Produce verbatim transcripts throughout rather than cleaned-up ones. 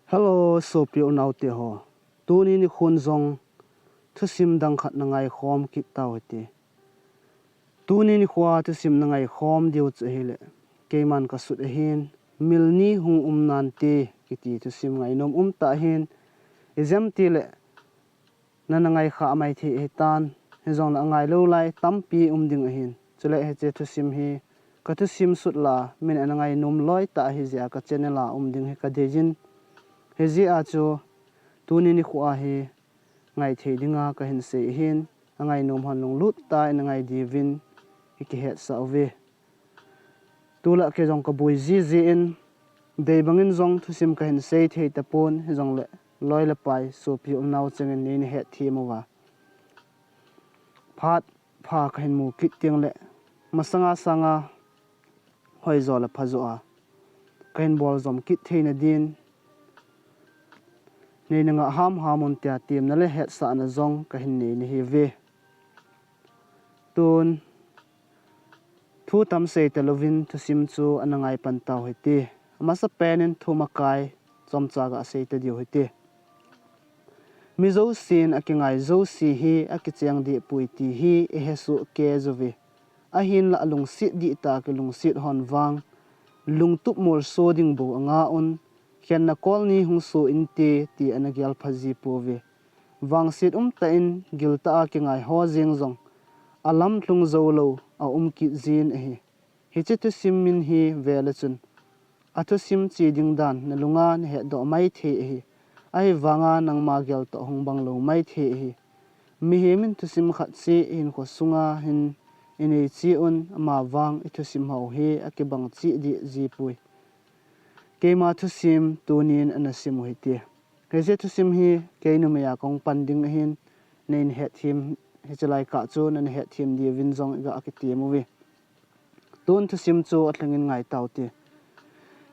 Hello, sopi unaute ho. Tuni nikhon jong thusim dang khat na ngaikhom kit tau hite. Tuni nikhoa thusim na ngaikhom diu chu ahile, keiman kasut ahin, Mil ni hung um nante kiti thusim ngainom um tah ahin, ijemtile nana ngaikha maithei ahitan, hijongle angailou lai tampi um ding ahin. Chule hiche thusim hi kathusim sut la, min ana ngainom loi tah ahijeh a ka channel a um ding hi kadeijin. Hijeh a chu tuni nikhoa hi ngaithei dinga kahin sei ahin, angainom hon lunglut tah in angai diuvin hi kihetsah uve. Tulai kei jong kaboi jiji in, dei bangin jong thusim kahin sei thei tapon, hijongle loi le pai, sopi unau chengin neina hetthem uva, phat pha kahin mu kit tengle, masanga sanga hoijo le phajo a kahin boljom kit theina din, neina ngah hamham un tia temna le hetsahna jong kahin nei nahiuve. Tun, thu tam sei talouvin thusim chu ana ngaipan tau hite. Amasapen in thumakai chomcha gasei tadiu hite. Mi jousen akingai jouse hi akicheng dehpoi ti hi ihesoh kei uve. Ahinla alungset dihtah kilungset hon vang, lungtup molso ding bou anga un, khenna kol ni hung so inte ti ana gelpha ji pouve. Vangset umtah in giltah a kingai ho jeng jong alamlhung joulou aum kit jin ahi. Hiche thusim min hi vele chun, athusim che ding dan nalunga nahetdoh maithei ahi. Ahivanga nangma gel toh hung banglou maithei ahi. Mihem in thusim khat cheh ihinkho sunga hin inei cheh un, amavang ithusim ho hi akibang cheh deh jipoi. Keima thusim tunin ana simu hite. Hiche thusim hi kei numeiya kahung pan ding ahin, neina hetthem, hiche lai kah chu nana hetthem diuvin jong iga kitem uve. Tun thusim chu alhengin ngai taute.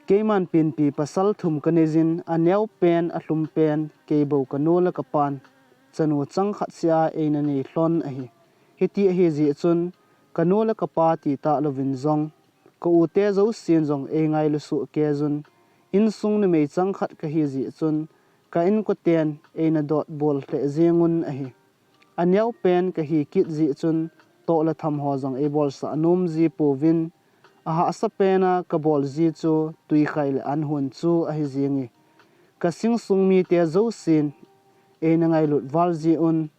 Keiman penpi pasal thum kaneijin, aneopen, alhumpen, kei bou kanu le kapan chanu chang khat sea eina nei lhon ahi. Hiti ahijeh chun, kanu le kapa ti talouvin jong, ka-ute jousen jong eingailu soh keijun, insung numei chang khat kahijeh chun, ka-inkoten eina dotbol lheh jengun ahi. Aneopen kahi kit jeh chun, toh le tham ho jong eibolsah nom ji pouvin, ahahsapen a kabol ji chu twikhai le an hon chu ahi jenge. Kasing sung mite jousen eina ngailut val jiuvin,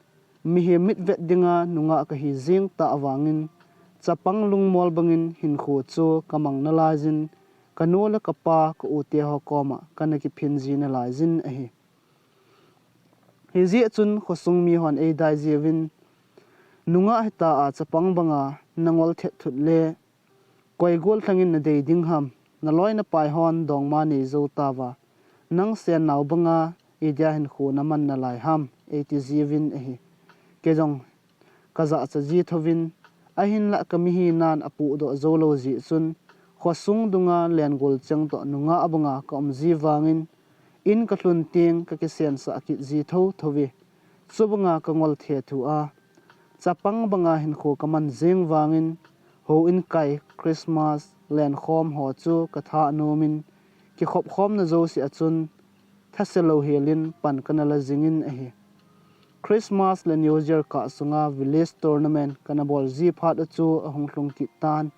mihem mitvet dinga nungah kahi jeng tah vangin, chapang lungmol bangin hinkho chu kamang nalaijin, kanu le kapa ka-ute ho koma kana kiphin ji nalaijin ahi. Hijeh chun khosung mihon eidai jiuvin, nungah hita a chapang banga nangol thetthut le, koi gollhangin nadei ding ham, naloi napai hon dongma neijou tauva, nang sennau banga idia hinkho naman nalai ham, eiti jiuvin ahi. Kei jong kajahcha ji thouvin, ahinlah kamihinan apohdoh joulou jeh chun, khosung dunga lengol cheng toh nungah banga kaum ji vangin, in kalhun teng kakisensah kit ji thouthouve. Chubanga kangol thethu a, chapang banga hinkho kaman jeng vangin, houin kai, Christmas, lenkhom ho chu kathah nomin, kikhopkhomna jouse a chun, thase louhelin pan kanala jingin ahi. Christmas le New Year kah sunga village tournament kana bol ji phat u chu ahung lhung kit tan.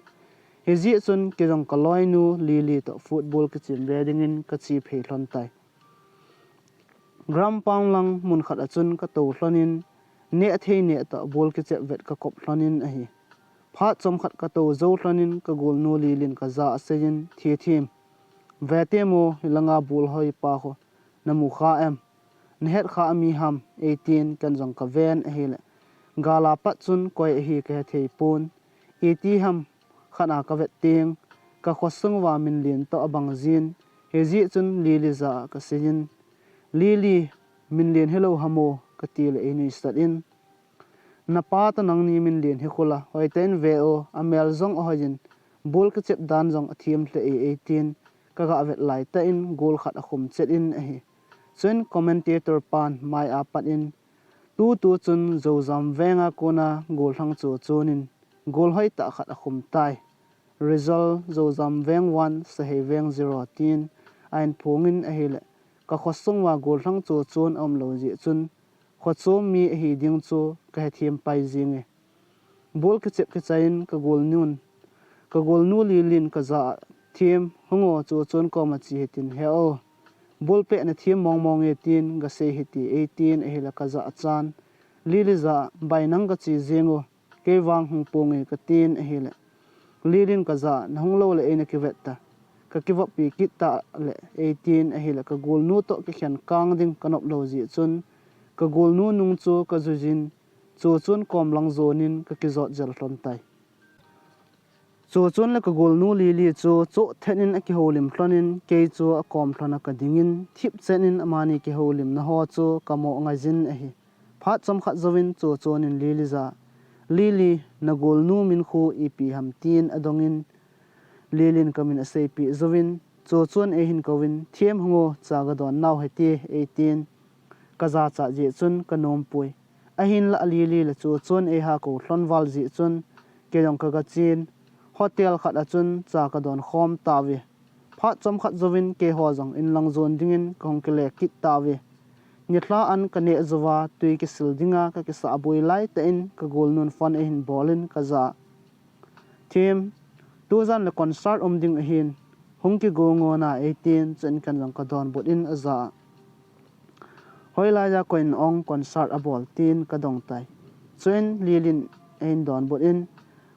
Hijeh chun kei jong kaloinu Lily toh football kichem ve dingin kache phei lhon tai. Ground pang lang mun khat a chun katou lhonin, nehthei neh toh ball kichep vet kakop lhonin ahi. Phat chomkhat katou jou lhonin kagolnu Lilyn kajah a aseiyin, Thithem, vete mo, hilanga ball hoipa kho namu kha em? Nahet kha ami ham? eitin ken jong kaven ahile, gal a pat chun koi ahi kahethei pon. Iti ham khat a kavet teng, kakhosung uva minlen toh abang jin, hijeh chun Lily jah a kaseiyin, Lily, minlen hilou ham o, katile einuisat in, napa toh nangni minlen hi khula, hoitah in ve o, amel jong ahoiyin, ball kichep dan jong athem lheh e, eitin, kagah vet laitah in goal khat akhum chet in ahi. Chuin commentator pan mai a pat in, tutu chun Jojam venga kona gollhang chu chunin goal hoitah khat akhum tai. Result, Jojam veng one, Sahei veng zero tin ahin phongin ahile, ka khosung uva gollhang Chochon aum lou jeh chun, khochom mi ahi ding chu ka hethem pai jenge. Bol kichep kichai in ka golnun, ka golnu Lilin ka jah a, "Them, hung o, Chochon koma che hitin, he o, bol peh nathem mong mong e," tin ka sei hite, eitin ahile ka jah a chan, Lili jah a, "Bai, nang ka che jeng o, kei vang hung ponge," ka tin ahile, Lilin ka jah a, "Na hung lou le eina kivet ta, ka kivoppi kit ta le," eitin ahile ka golnu toh kikhen kang ding ka nop lou jeh chun, ka golnu nung chu ka jui jin, Chochon kom lang jonin ka kijot jel lhon tai. Chochon le ka golnu Lili chu choh thet in akihoulim lhonin, kei chu akom lhon a ka dingin, thip chet in amani kihoulimna ho chu ka mo ngai jin ahi. Phat chomkhat jouvin Chochon in Lili jah a, "Lili, na golnu min khu ipi ham?" tin adongin, Lilin ka min aseipeh jouvin, Chochon eihin kouvin, "Them, hung o, cha ka don nau hite," eitin, ka jachat jeh chun ka nompoi. Ahinlah Lili le Chochon eiha kou lhon val jeh chun, kei jong ka gachen, hotel khat a chun cha ka don khom tauve. Phat chomkhat jouvin keiho jong in lang jon dingin ka hung kile kit tauve. Nilhah an ka neh jouva tui kisil dinga ka kisahboi laitah in ka golnun phone eihin bolin ka jah a, "Them, tujan le concert um ding ahin, hung kigong o na," eitin, chuin ken jong ka donbut in ajah a, "Hoilai a koi in ong concert abol?" tin ka dong tai. Chuin Lilin eihin donbut in,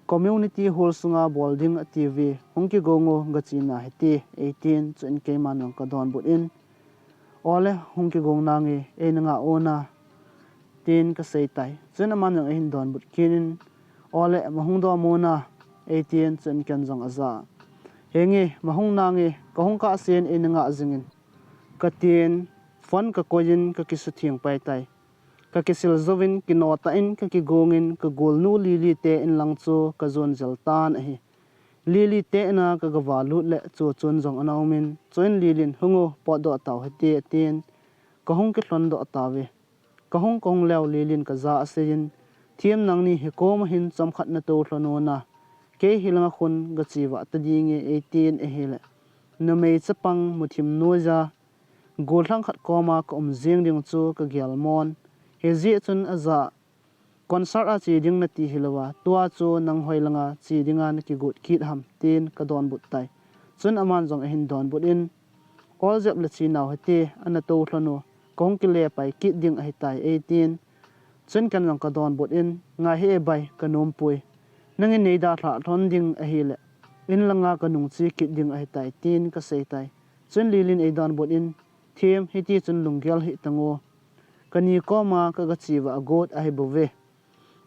"Community hall sunga bol ding atiuve, hung kigong o, gache na hite," eitin, chuin keiman jong ka donbut in, "Ole, hung kigong nange, eina ngah o na," tin ka sei tai. Chuin aman jong eihin donbut kit in, "Ole, ma hung dom o na," eitin, chuin ken jong ajah a, "Henge, ma hung nange, ka hung kahsen eina ngah jingin," ka tin, phone ka koi in ka kisutheng pai tai. Ka kisil jouvin kino tah in ka kigong in ka golnu Lili te in lang chu ka jon jel tan ahi. Lili te in a ka gava lut le Chochon jong ana um in, chuin Lilin, "Hung o, potdoh tau hite," atin, ka hung kilhon doh tauve. Ka hung, ka hung leu Lilin ka jah a asei in, "Them, nangni hi koma hin chomkhat na tou lhon o na, kei hi langa khun gache vah ta dinge," eitin ahile, "Numei chapang muthim noiya, gollhang khat koma ka um jeng ding chu ka gel mon. Hijeh chun ajah a, concert a che ding nati hilouva, tua chu nang hoilanga che dinga na kigot kit ham?" tin ka donbut tai. Chuin aman jong eihin donbut in, "Ol jep le che nau hite, ana tou lhon o, ka hung kile pai kit ding ahitai," eitin, chuin ken jong ka donbut in, "Ngai hih e bai, ka nompoi. Nangin nei dalhah lhon ding ahile, in langa ka nung che kit ding ahitai," tin ka sei tai. Chuin Lilin ei donbut in, "Them, hiti chun lunggel hih tan o. Kani koma ka gache vah agot ahi bouve.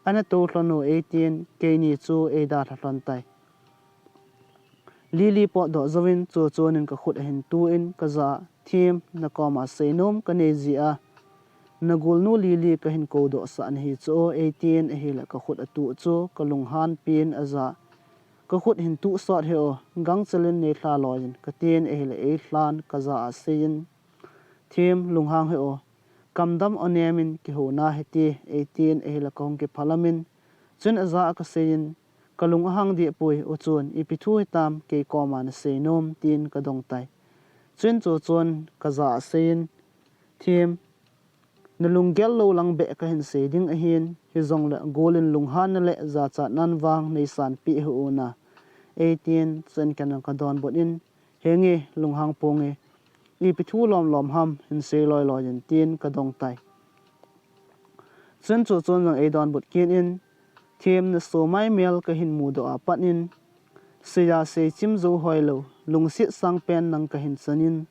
Ana tou lhon o," eitin, keini chu ei dalha lhon tai. Lili potdoh jouvin Chochon in ka khut ahin tu in ka jah a, "Them, na koma seinom ka nei jeh a, na golnu Lili ka hin koudoh sah nahi chu o," eitin ahile ka khut atuh chu ka lunghan pin ajah a, "Ka khut hin tuh sot hih o, gangchel in nei lha loi in," ka tin ahile eilhan ka jah a asei in, "Them, lunghang hih o, kamdam o, nem in kihou na hite," eitin ahile ka hung kiphalam in, chuin ajah a ka sei in, "Ka lung ahang deh poi, u chun ipi thu hitam kei koma na seinom?" tin ka dong tai. Chuin Chochon ka jah a asei in, "Them, na lunggel lou lang beh ka hin sei ding ahin, hijongle gol in lunghanna le jachatnan vang nei sanpeh hih o na," eitin, chuin ken jong ka donbut in, "Henge, lunghang ponge, ipi thu lom lom ham, hin sei loi loi in," tin ka dong tai. Chuin Chochon jong ei donbut kit in, "Them, na somai mel ka hin mudoh a pat in, seija seichim jou hoilou, lungset sangpen nang ka hin chan in,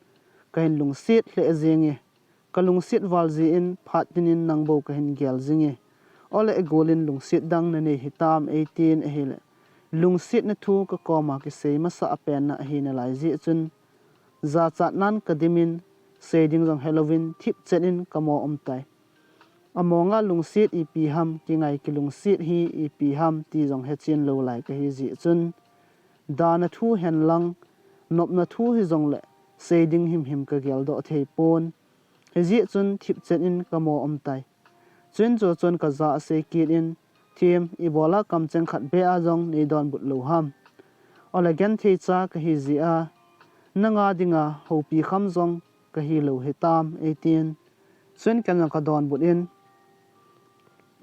ka hin lungset lheh jenge. Ka lungset val jeh in phat tin in nang bou ka hin gel jinge. Ole, gol in lungset dang na nei hitam?" eitin ahile, lungsetna thu ka koma kisei masa a penna ahi nalai jeh chun, jachatnan ka dim in, sei ding jong helouvin thip chet in ka mo um tai. Amonga lungset ipi ham, kingai kilungset hi ipi ham ti jong hechen lou lai kahi jeh chun, dana thu hen lang, nopna thu hijongle sei ding himhim ka geldoh thei pon. Hijeh chun thip chet in ka mo um tai. Chuin Chochon ka jah a asei kit in, "Them, ibola kamcheng khat beh a jong nei donbut lou ham? Ole, genthei cha kahi jeh a, nanga dinga houpi kham jong kahi lou hitam, eitin. Chuin ken jong kadonbut in,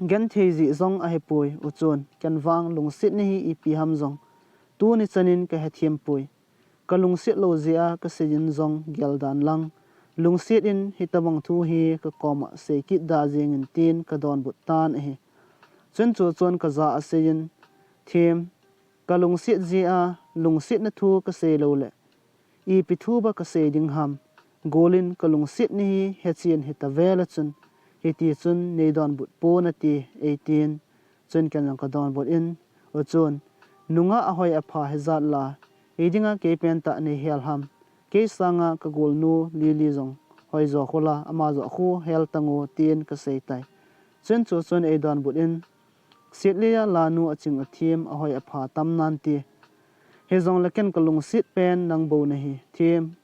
genthei jeh jong ahipoi, uchun ken vang lungset nahi ipi ham jong tuni chanin kahethem poi. Kalungset lou jeh a kasei in jong geldan lang, lungset in hitabang thu hi kakoma seikit da jengin tin kadonbut tan ahi. Chuin chuchun kaja a aseiyin, Them, kalungset jeh a lungsetna thu kasei lou le ipi thu ba kasei ding ham? Golin kalungset nahi hechen hita vele chun, hiti chun neidonbut pon ati, eitin. Chuin ken jong kadonbut in, uchun, nungah ahoi apha hijat la, hidinga kei pentah neihel ham? Kei sanga kagolnu Lily jong hoijo khula, ama joh khu hel tangu, tin kasei tai. Chuin chuchun eidonbut in, Setlia lanu aching athem ahoi apha tam nante. Hijongle ken kalungset pen nang bou nahi, Them.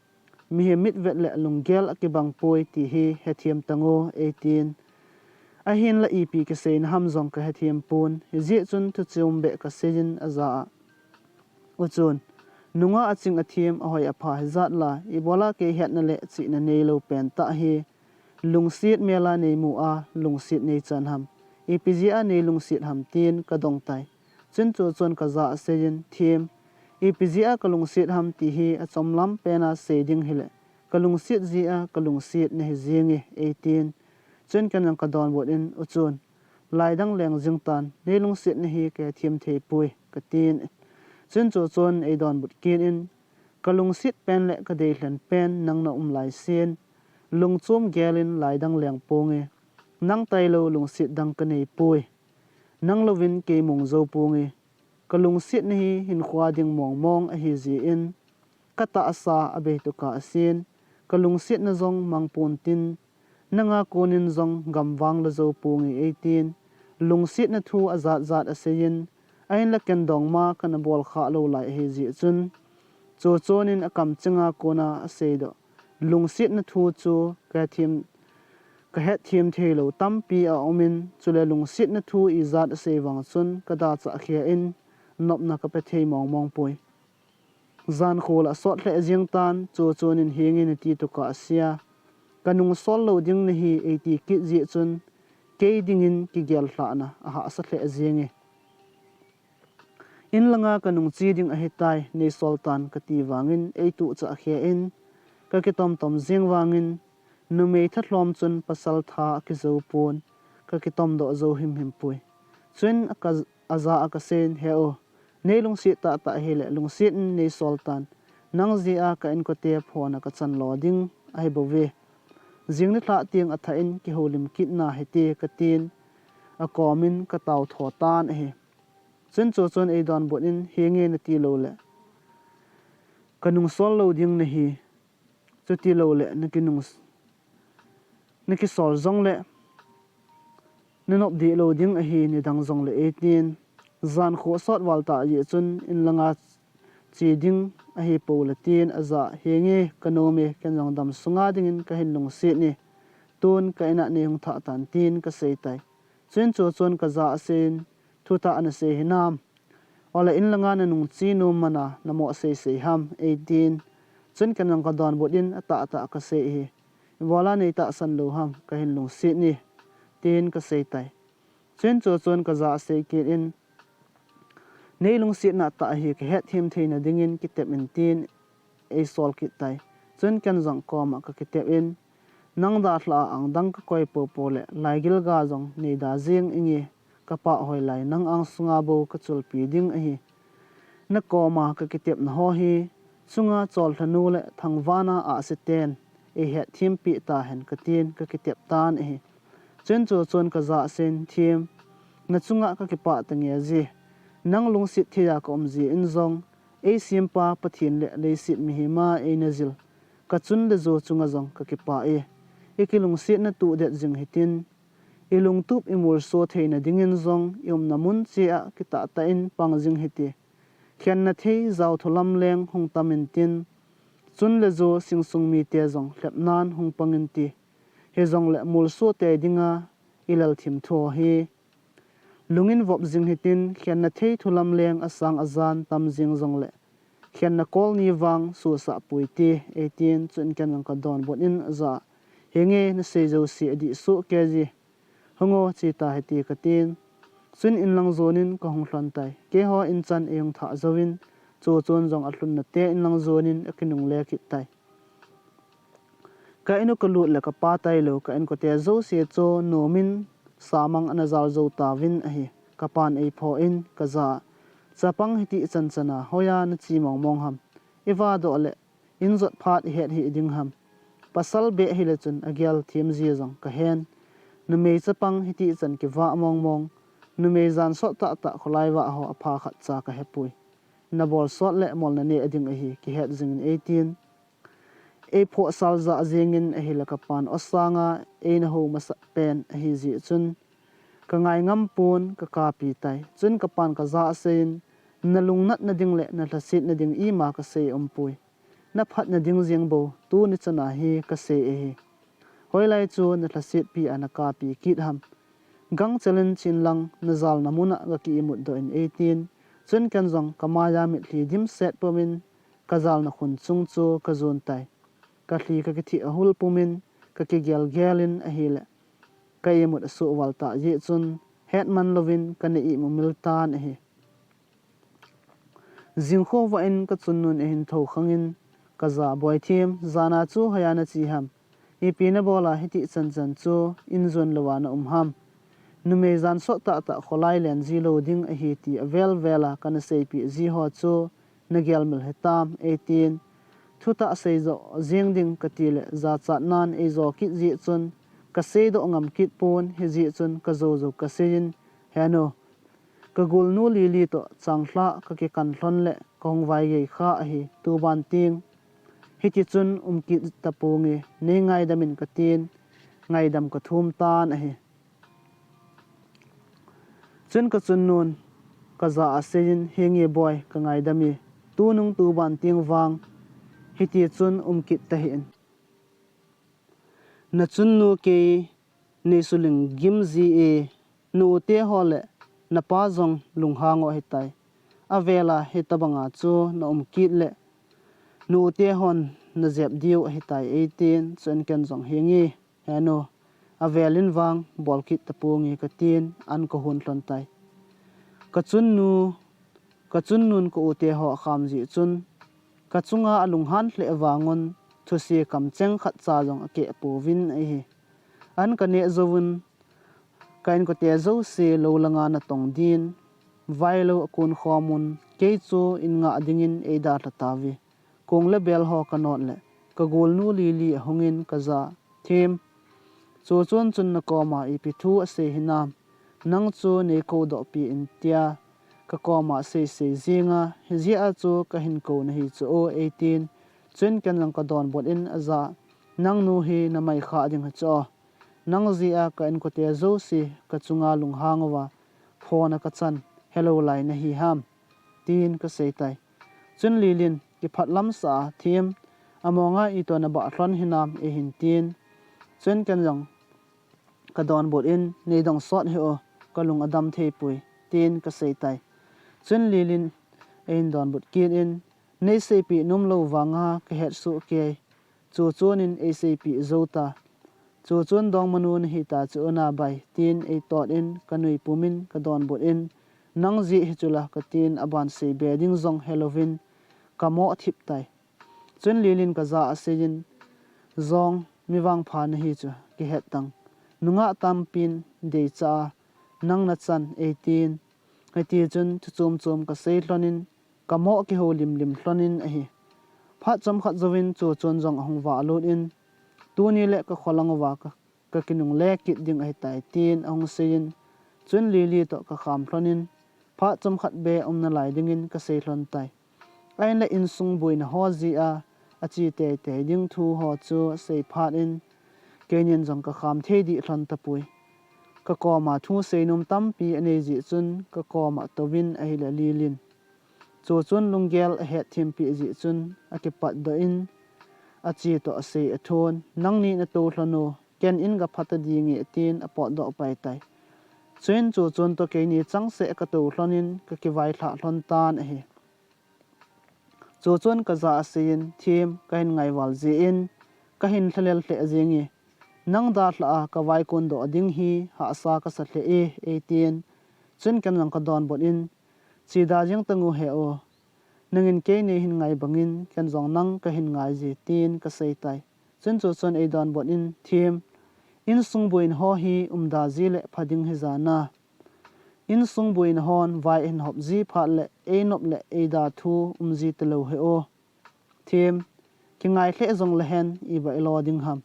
Mihem mitvet le lunggel akibang poi ti hi hethem tangu, eitin. Ahinla ipi kiseina ham jong kahethem pon, hijeh chun thuchom beh kaseiyin aja a. Uchun, nungah aching athem ahoi apha hijat la, ibola kei hetna le chihna neilou pentah hi lungset mel a neimu a lungset neichan ham? Ipi jeh a neilungset ham? tin kadong tai. Chuin chuchun kaja a aseiyin, Them, ipi jeh a kalungset ham ti hi achomlam pen a sei ding hile, kalungset jeh a kalungset nahi jenge, eitin. Chuin ken jong kadonbut in, uchun, laidang leng jing tan, neilungsetna hi kahethem thei poi, katin. Chuin chuchun eidonbut kit in, kalungset pen le kadeilhen pen nang naum laisen, lungchom gelin laidang leng ponge, nang tailou lungset dang kanei poi. Nang louvin kei mong jou ponge, kalungsetna hi hinkhoa ding mongmong ahijeh in, katahsa abei tuka asen, kalungsetna jong mang pontin, nanga konin jong gamvang la jou ponge, eitin. Lungsetna thu ajat jat aseiyin, ahinla ken dongma kana bol khah lou lai ahijeh chun, chuchun in akamchenga kona aseidoh lungsetna thu chu kahethem, kahethem theilou tampi aumin, chule lungsetna thu ijat asei vang chun kadachah khel in, nopna kape thei mongmong poi. Jankho la asot lheh jeng tan, chuchun in henge nati tuka aseia, kanung sol lou ding nahi eiti kit jeh chun, kei dingin kigel lhahna ahahsa lheh jenge. In langa kanung che ding ahitai, neisol tan kati vangin eituh chah khel in, kakitom tom jeng vangin, numei thalhom chun pasal tha akijou pon, kakitom doh jou himhim poi. Chuin aka, aja a kaseiyin, He u, neilungset tahtah hile lungset in neisol tan, nang jeh a ka inkote phona kachan lo ding ahibouve. Jing nilhah teng athah in kihoulim kit nahite, katin, akomin katao tho tan ahi. Chuin chuchun eidonbut in, Henge nati loule kanung sol lou ding nahi, chuti loule nakinung, nakisol jongle nanop deh lou ding ahi, nidang jongle, eitin. Jankho asot val tah jeh chun in langa che ding ahipou le, tin aja a, Henge kanome, ken jong dam sunga dingin kahin lungset e, tun ka in a neihung thah tan, tin kasei tai. Chuin chuchun kaja a aseiyin, Thutah nasei hinam? Ole in langa nanung che nom mana namoh seisei ham, eitin. Chuin ken jong kadonbut in, Atahtah kasei ahi. Ibola neitahsan lou ham, kahin lungset e, tin kasei tai. Chuin chuchun kaja a asei kit in, Neilungsetna tah hi kahetthem theina dingin kitep in, tin eisol kit tai. Chuin ken jong akoma kakitep in, Nang dalhah a angdang kakoi poupou le laigilga jong neida jeng inge, kapah hoilai nang angsunga bou kachulpi ding ahi. Nakoma kakitepna ho hi chunga chollhanu le thangvahna ahsiten eihetthempeh tahen, katin kakitep tan ahi. Chuin chuchun kaja a aseiyin, Them, nachunga kakipah tange ji. Nang lungset theiya kaum jeh in jong, eisempa Pathen le leiset mihema eina jil kachun le jo chunga jong kakipah e. Ikilungsetna tuhdet jing hitin, ilungtup imolso theina dingin jong iumna mun cheh a kitahtah in pang jing hite. Khenna thei jaothu lamleng hung tam intin, chun le jo singsung mite jong lhepnan hung pang inte. Hijongle molso tei dinga ilal thimthu hi lungin vop jing hitin, khenna thei thulamleng asang ajan tam jeng jongle khenna kol ni vang susah pui ti, eitin, chun ken jong ka donbut in aja, henge nasei jouse adih soh kei ji, hung o che ta hite katin, chun inlang jon in kahung lhon tai, keiho in chan eihung thah jouvin, Chochon jong alhunna te inlang jon in akinungle kit tai. Ka in u kalut le kapa tailou, ka inkote jouse chu nomin samang ana jal jou tauvin ahi. Kapan eiphoh in kaja, chapang hiti chan chan a hoiya nache mong mong ham. Iva doh le, in jot phat ihet hih ding ham. Pasal beh hile chun agel them ji jong kahen. Numei chapang hiti chan kivah mong mong. Numei jan sot tah tah kholai vah ho apha khat cha kahepoi. Nabol sot le mol naneh ding ahi, kihet jing in eitin. Eiphoh sal jah jeng in ahile kapan o sanga eina hou masat pen ahi jeh chun, ka ngai ngam pon ka kapi tai. Chun kapan kaja asei in, nalungnatna ding le nalhasetna ding ima kasei umpoi. Naphatna ding jeng bou, tuni chan a hi kasei ahi. Hoilai chu nalhasetpi a nakapi kit ham. Gangchel in chenlang najalna mun a gaki imut doh in eitin. Chun ken jong kamai a mitlhi dimset pum in kajalna khun chung chu kajon tai. Kalhi kakithih ahul pum in kakigel gel in ahile, ka imut asoh val tah jeh chun, hetman louvin kana imu mil tan ahi. Jingkhovah in kachun nun ahin thou khang in, kaja, Boithem, jan a chu hoiya nache ham. Ipi nabol a hiti chan chan chu in jon lou a naum ham. Numei jan sot tah tah kholai len ji lou ding ahi ti avel vel a kana seipeh ji ho chu nagel mil hitam, eitin. Thutah sei jo jeng ding kati le jachat nan eijo kit jeh chun, kasei doh ngam kit pon, hijeh chun kajou jou kasei in, He nu, kagolnu Lily toh changlhah kakikan lhon le kahung vaigei kha ahi, tuban teng hiti chun um kit taponge, nei ngaidam in katin, ngaidam kathum tan ahi. Chun kachun nun kaja asei in, Henge Boi, kangaidam e, tunung tuban teng vang hiti chun um kit tahih in. Nachunnu kei neisuling gim ji e, na u te ho le napa jong lunghang u ahitai. Avel a hitobang a chu naum kit le na u te hon najep diu ahitai, eitin, chun ken jong, Henge, he nu, avel in vang bol kit taponge, katin, an kahon lhon tai. Kachunnu, kachun nun ka u te ho akham jeh chun, kachunga alunghan lheh vangun, thuse kamcheng khatcha jong akeh pouvin ahi. An kaneh jouvun, ka inkote jouse lou langa natong din, vailou akon khom un, kei chu in ngah dingin eidalha tauve. Kong le bel ho kanot le, kagolnu Lily ahungin kaja, Them, Chochon chun nakoma ipi thu asei hinam, nang chu neikoudohpi in tia kakoma asei sei jinga, hijeh a chu kahin kou nahi chu o, eitin, chun ken jong kadonbut in aja, Nangnu hi namai khah ding hichu o. Nang jeh a ka inkote jouse kachunga lunghang uva, phona kachan, helou lai nahi ham, tin kasei tai. Chun Lilin kiphatlamsah a, Them, amonga itoh nabah lhon hinam, eihin tin. Chun ken jong kadonbut in, Neidong sot hih o, kalung adam theipoi, tin kasei tai. Chun Lilin eihin donbut kit in, Neiseipeh nomlou vanga kahetsoh kei, Chochon in eiseipeh jou ta. Chochon dongmanu nahita chu o nabai, tin eitot in, kanui pumin kadonbut in, Nang jeh hichu la, katin, aban seibe ding jong helouvin kamoh thip tai. Chun Lilin kaja aseiyin, Jong, mi vangpha nahi chu kihet tang. Nungah tampin deicha a, nang nachan, eitin. Hitichun thu chom chom kasei lhonin, kamoh kihou limlim lhonin ahi. Phat chomkhat jouvin Chochon jong ahung valut in, Tuni le kakholang uva ka, kakinungle kit ding ahitai, tin ahung seiyin, chun Lily toh kakham lhonin, phat chomkhat beh umnalai dingin kasei lhon tai. Ahinla insung boina ho jeh a, ache teitei ding thu ho chu asei phat in, keinin jong kakham thei dih lhon tapoi. Kakoma thu seinom tampi anei jeh chun kakoma touvin ahile Lilin Chochon lunggel ahetthempeh jeh chun akipatdoh in, ache toh asei athon, Nangni natou lhon o, ken in gaphat ta dinge, tin apotdoh pai tai. Chuin Chochon toh keini changseh katou lhonin kakivailhah lhon tan ahi. Chuchun kajah a aseiyin, Thim, kahin ngaival jeh in kahin lhalel lheh jenge. Nang dalhah a kavai kondoh ding hi hahsa kasa lheh e, eitin. Chun ken jong kadonbut in, Cheda jeng tangu he o. Nangin kei neihin ngai bangin ken jong nang kahin ngaije, tin kaseitai. Chun chuchun eidonbut in, Thim, insung boina ho hi umda ji le pha ding hija na. Insung boina hon vai ahin hop ji phat le einop le eida thu umji talou hi o. Thim, kingai lheh jong lehen iva ilo ding ham.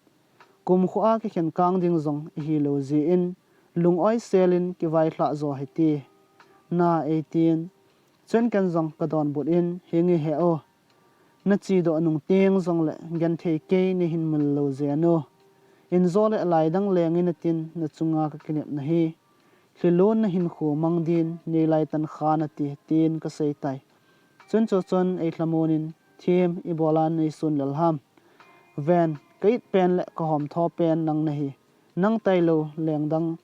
Kumkho a kikhen kang ding jong ihilou jeh in, lung-oi selin kivailhah jo hite, na eitin. Chun ken jong kadonbut in, Henge he o. Nachedoh nung teng jongle genthei kei neihin mil lou jeng o. Injo le laidang lengin natin nachunga kakinepna hi lhilun nahinkho mang din neilai tan kha nati, tin kaseitai. Chun chuchun eilhamon in, Thim, ibola neisun lel ham. Ven, ka-it pen le kahomtho pen nang nahi. Nang tailou lengdang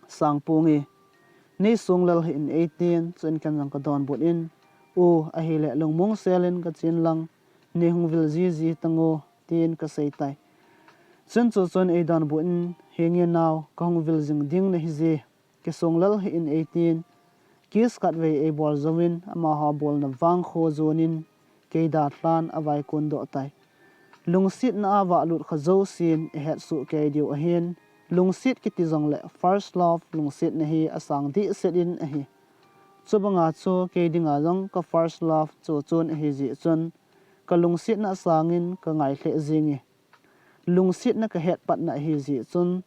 sangpu nge. Neisung lel hih in, eitin. Chun ken jong kadonbut in, U, ahile lungmong selin kachen lang, neihung vil jiji tangu, tin kaseitai. Chun chuchun eidonbut in, Henge nao, kahung vil jing ding nahije. Kisung lel hih in, eitin. Kiss khatvei eibol jouvin, amaho bolna vang kho jonin, kei dalhan avai kondoh tai. Lungsetna a valut kha jousen ihetsoh kei diu ahin, lungset kiti jongle first love lungsetna hi asang dehset in ahi. Chubanga chu kei dinga jong ka first love chuchun ahijeh chun, kalungsetna asangin kangai lheh jenge. Lungsetna kahet patna ahijeh chun,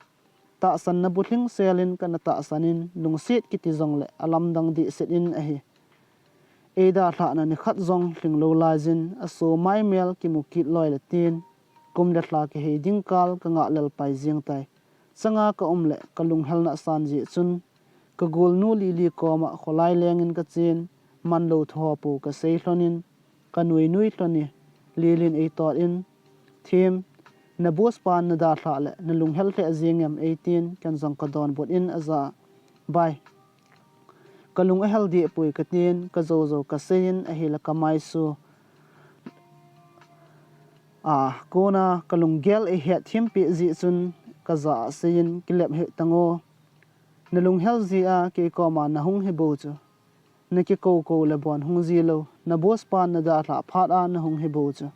tahsanna bulhing selin kana tahsan in, lungset kiti jongle alamdang dehset in ahi. Eidalhahna nikhat jong lhinglou laiyin, aso maimel kimu kit loi le tin, kum le lha kihei ding kal kangah lel pai jeng tai. Changa kaum le kalunghelna asan jeh chun, kagolnu Lily koma kholai lengin kachen, manlou thu ho pou kasei lhonin, kanuinui lhone. Lilin eitot in, Thim, na boss pan nadalhah le nalunghel lheh jengem, eitin. Ken jong kadonbut in ajah a, Bai, kalung ahel dehpoi, katin, kajoujou kaseiyin ahile kamaisu a kona kalunggel eihetthem peh jeh chun kajah a aseiyin, Kilep hih tangu. Nalunghel jeh a kei koma nahung hibou chu, nakikou kou le bon hung jilou, na boss pan nadalhah phat a nahung hibou chu,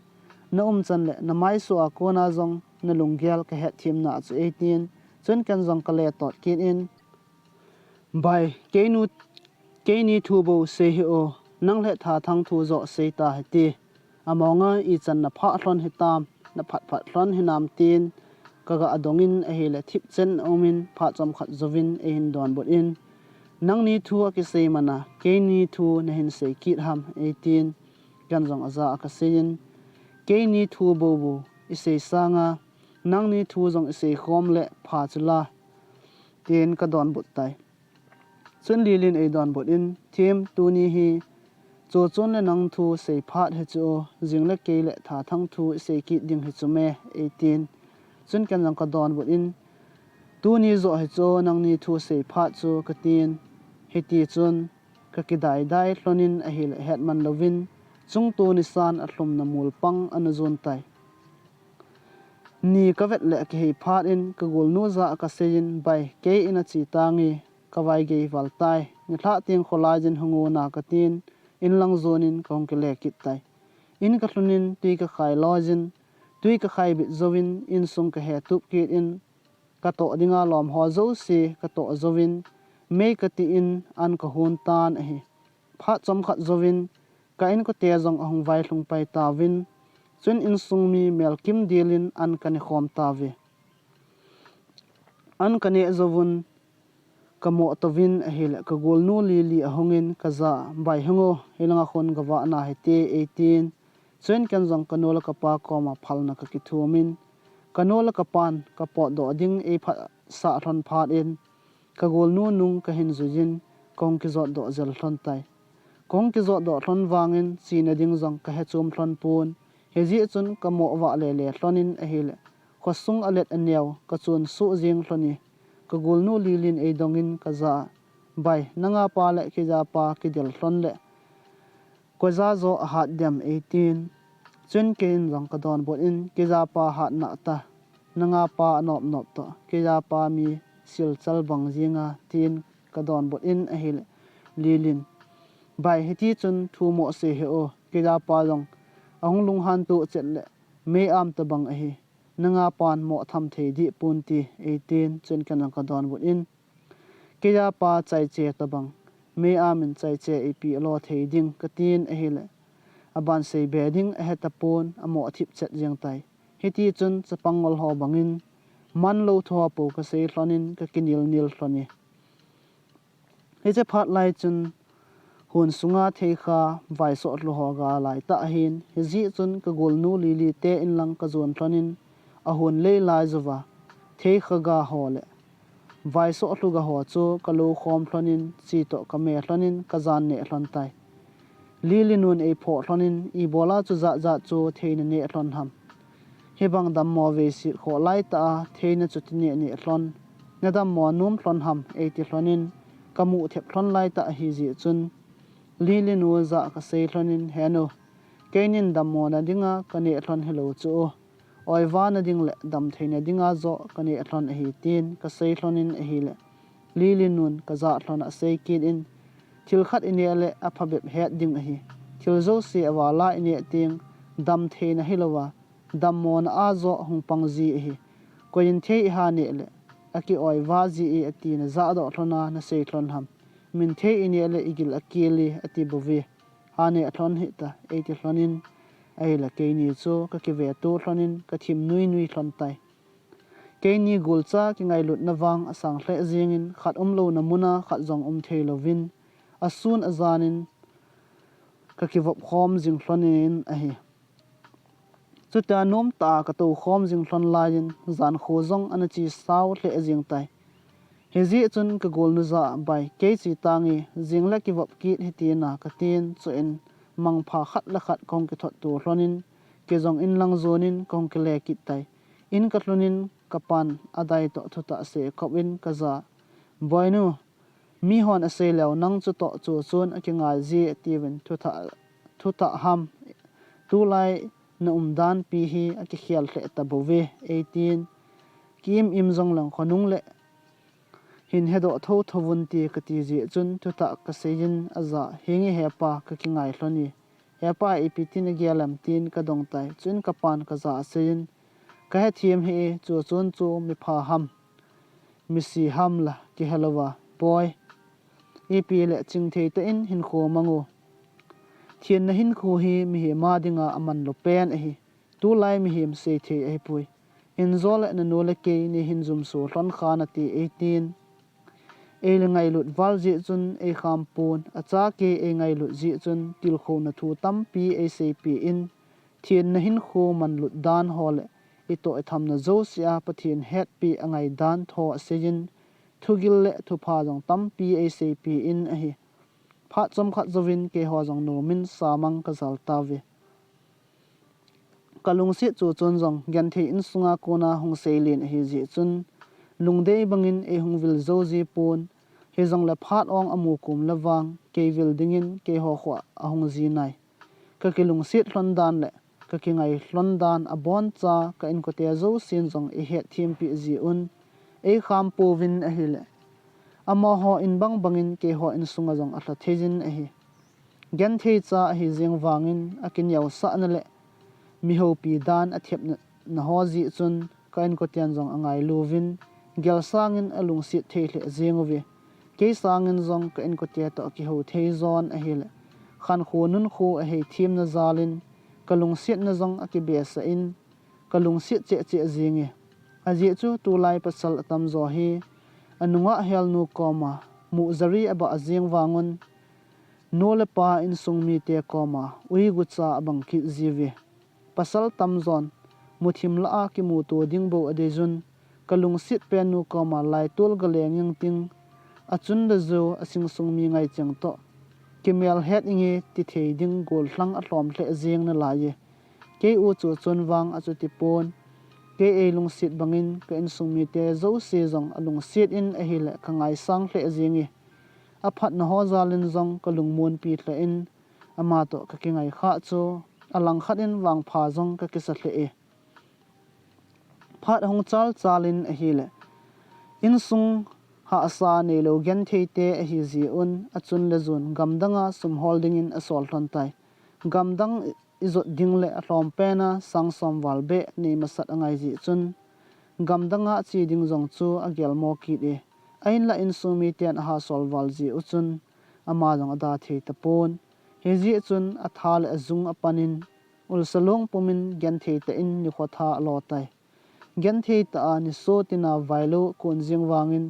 naumchan le namaisu a kona jong nalunggel kahetthemna chu, eitin. Chun ken jong kaletot kit in, Bai, keini thu bou sei hih o, nang le Thathang thu joh sei ta hite. Amonga ichan naphah lhon hitam, naphat phat lhon hinam, tin kagah dongin ahile thipchen aumin, phat chomkhat jouvin eihin donbut in, Nangni thu akisei mana keini thu nahin sei kit ham, eitin. Ken jong ajah a kaseiyin, Keini thu bou bou isei sanga nangni thu jong isei khom le pha chula, tin kadonbut tai. Chun Lilin eidonbut in, Thim, tuni hi chuchun le nang thu sei phat hichu, jing le kei le Thathang thu isei kit ding hichu me, eitin. Chun ken jong kadonbut in, Tuni joh hichu nangni thu sei phat chu, katin. Hitichun kakidaidai lhonin ahile hetman louvin, chungto nisan alhumna mol pang ana jon tai. Ni kavet le akihei phat in kagolnu jah a kaseiyin, Bai, kei in ache tange, kavaigei val tai, nilhah teng kholaiyin hung o na, katin, inlang jonin kahung kile kit tai. In kalhunin twi kakhai loiyin, twi kakhai bit jouvin insung kahetup kit in, katoh dinga lom ho jouse katoh jouvin, mei kati in an kahon tan ahi. Phat chomkhat jouvin ka inkote jong ahung vailhung pai tauvin, chun insung mi melkim dilin an kanekhom tauve. An kaneh jouvun kamoh touvin ahile kagolnu Lily ahungin kajah a, Bai, hung o, hilanga khun gavah na hite, eitin. Chuin ken jong kanu le kapa koma phalna kakithumin, kanu le kapan kapotdoh ding eiphatsah lhon phat in, kagolnu nung kahin juiyin, kahung kijotdoh jel lhon tai. Kahung kijotdoh lhon vangin chena ding jong kahe chom lhon pon. Hijeh chun kamoh vah lele lhonin ahile, khosung alet aneo kachon soh jeng lhone. Kagolnu Lilin eidongin kajah a, Bai, nanga pa le keija pa kidel lhon le Koija jo ahat dem eitin. Chuin keiin jong kadonbut in, keija pa hatna ta. Nanga pa anop nop toh, keija pa mi silchal bang jinga tin kadonbut in ahile. Lilin. Bai hiti chun thu mo sei hih o, keija pa jong. Ahung lunghan tu chet le, mei am tabang ahi. Nanga pan mo tham thei dih pon ti eitin, chuin keiin jong kadonbut in. Keija pa chaiche tabang, mei amin chaiche ipi alo thei ding katin ahile. Aban sei be ding ahe tapon, amo athip chet jeng tai. Hiti chun chapang ngol ho bangin, man lo thu ho po kasei lhonin kakinil nil lhoni. Hiche phat lai chun, hun sunga theikha, vaisoh lhu ho ga lai ta ahin, hijeh chun kagolnu Lili te in lang kajon lhonin, ahun lei lai jouva, theikha ga ho le. Vaisoh lhu ga ho chu kalo khom lhonin, chi toh kame lhonin, kajan neh lhon tai. Lili nun eiphoh lhonin, ibola chu jat jat chu theina neh lhon ham. Hibang dammo veisit khoh lai ta a, theina chu ti neh neh lhon. Na dammo nom lhon ham, eiti lhonin, kamu thep lhon lai ta ahi jeh chun. Lili nu ja kasei lhonin, he nu. Keinin dammo na dinga kaneh lhon hilou chu. Oiva na ding le damtheina dinga jo kaneh lhon ahi tin kasei lhonin ahile. Lili nun kaja lhon asei kit in. Thil khat ineh le aphabep het ding ahi. Thil jouse avala ineh teng damtheina hilouva. Dammo na a jo hung pang ji ahi. Koiin thei iha neh le. Aki oiva ji e ati na jadoh lhona nasei lhon ham. Min thei ineh le igil akel e ati bouve. Haneh lhon hih ta, eiti lhonin, ahile keini chu kakive tu lhonin, kathim nui nui lhon tai. Keini golcha kingailutna vang asang lheh jengin, khat umlouna muna khat jong um thei louvin, asun ajanin, kakivop khom jing lhonin ahi. Chutia nom ta a katou khom jing lhon laiyin, jan kho jong ana chi sao lheh jeng tai. Hijeh chun kagolnu ja bai, kei chi tange, jing le kivop kit hiti na katin, chuin mangpha khat le khat kahung kithot tu lhonin, kei jong in lang jonin kahung kile kit tai. In kalhunin kapan adai toh thutah sei kop in kaja. Boinu, mihon asei leu nang chutoh chu chun akingai ji atiuvin thutah, thutah ham. Tulai na umdan pi hi akikhel lheh ta bouve, eitin. Ki im im jong lang khonung le. Hin hedoh tho tho vun ti kati jeh chun thutah kaseiyin aja, henge hepa kakingai lhon e. Hepa ipi tin agel em tin kadong tai, chuin kapan kaja aseiyin. Kahethem hih e, chu chun chu mipha ham. Misi ham la kihelouva, boi. Ipi le chingthei tah in hinkho mang u. Thenna hinkho hi mihem a dinga amanlou pen ahi. Tulai mihem seithei ahipoi. Injo le nanu le kei neihin jumso lhon kha nate eitin. Eile ngailut val jeh chun eikham pon, acha kei eingailut jeh chun tilkhouna thu tampi eiseipeh in, thenna hinkho manlut dan ho le itoh ithamna jousea Pathen hetpi angai dan tho aseiyin, thugil le thupha jong tampi eiseipeh in ahi. Phat chomkhat jouvin keiho jong nomin samang kajal tauve. Kalungset chu chun jong genthei insunga kona hung seilen ahi jeh chun, lungdei bangin eihung vil jou jipon, hijongle phat ong amu kom le vang, kei vil dingin keiho khoa ahung ji nai. Kakilungset lhon dan le kakingai lhon dan aboncha ka inkote jousen jong eihetthem peh jiuvin, eikham pouvin ahile. Amaho in bang bangin keiho insunga jong alha theiyin ahi. Genthei cha ahi jeng vangin akineosahna le mihoupi dan athepna ho jeh chun ka inkoten jong angailuvin, gel sangin alungset thei lheh jeng uve. Kei sangin jong ka inkote toh kihou thei jon ahile, khankho nunkho aheithemna jalin, kalungsetna jong akibesah in, kalungset cheh cheh jenge. Ajeh chu tulai pasal atamjo hi, anungah helnu koma, muhjari abah jeng vangun, nu le pa insung mite koma, uigucha abang kit jiuve. Pasal tamjon, muthim lah a kimuto ding bou adeiyun, kalungset pennu koma laitol galeng ingting, achun le jou asingsung mi ngaicheng toh, kimelhet inge tithei ding gollhang alhom lheh jeng nalaiye. Kei u chu chun vang achuti pon, kei eilungset bangin ka insung mite jouse jong alungset in ahile kangaisang lheh jenge. Aphatna ho jalin jong kalungmonpi lheh in, ama toh kakingai khah chu alangkhat in vangpha jong kakisa lheh e. Phat ahung chal chal in ahile, insung hahsa neilou genthei te ahi jeh un, achun le jun gamdang a sum hol dingin asol lhon tai. Gamdang ijot ding le alhom pen a sang som val beh nei masat angai jeh chun, gamdang a che ding jong chu agelmo kit e. Ahinlah insung miten aha sol val jeh u chun, ama jong ada thei tapon. Hijeh chun atha le ajung apan in, ulsa long pum in genthei tah in nikho tha alo tai. Genthei tah a niso tina vailou kon jing vangin,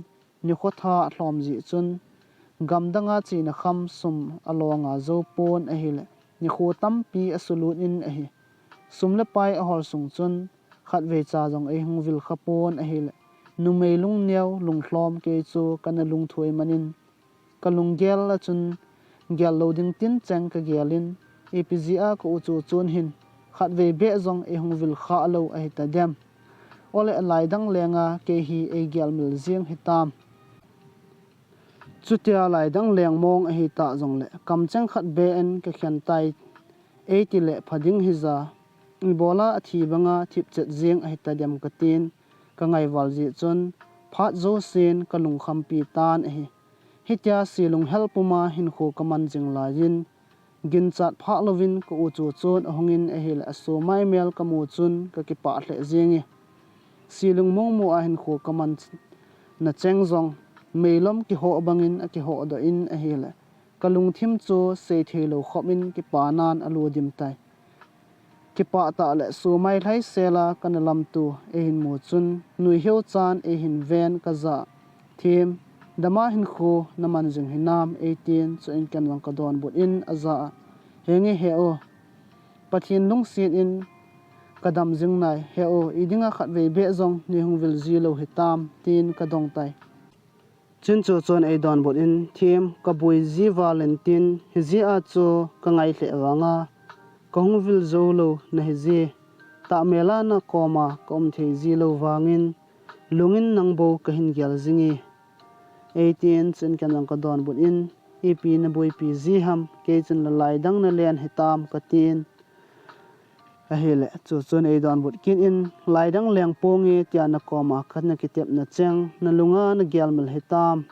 nikho tha alhom jeh chun, gamdang a chena kham sum along a jou pon ahile, nikho tampi asulut in ahi. Sum le pai ahol sung chun, khatvei cha jong eihung vil kha pon ahile, numei lungneo lunglhom kei chu kana lungthoi man in, kalunggel a chun gel lou ding tin cheng kagel in, ipi jeh a ka u Chochon hin khatvei beh jong eihung vil kha lou ahi tadem. Ole laidang leng a kei hi eigel mil jing hitam. Chutia laidang leng mong ahi ta jongle, kamcheng khat beh in kakhen tai, eiti le pha ding hija, ibola athi banga thipchet jing ahi tadem katin, kangai val jeh chun, phat jousen kalungkhampi tan ahi. Hitia silung hel puma hinkho kaman jing laiyin, ginchat phah louvin ka u Chochon ahung in ahile, asomai mel kamu chun kakipah lheh jing e. Silung mongmo a hinkho kaman na cheng jong, meilom kihoh bangin akihoh doh in ahile, kalungthim chu seithei lou khop in kipanan alu dim tai. Kipah tah le somai lhaisel a kana lamto eihin mu chun, nuiheu chan eihin ven kajah, Them, dama hinkho naman jing hinam, eitin, chuin ken jong kadonbut in ajah a, Henge he o, Pathen lungset in kadam jing nai, he o, idinga khatvei beh jong neihung vil ji lou hitam, tin kadong tai. Chuin Chochon eidonbut in, Them, kaboi ji val in tin, hijeh a chu kangai lheh vanga kahung vil jou lou nahi ji, tahmel a nakoma kaum thei ji lou vangin, lungin nang bou kahin gel jing e, eitin, chuin ken jong kadonbut in, Ipi naboipi ji ham, kei chun lalai dang nalen hitam, katin. Ahile, Chochon eidonbut kit in, Laidang leng ponge, tia nakoma kana kitepna cheng, nalunga nagelmil hitam,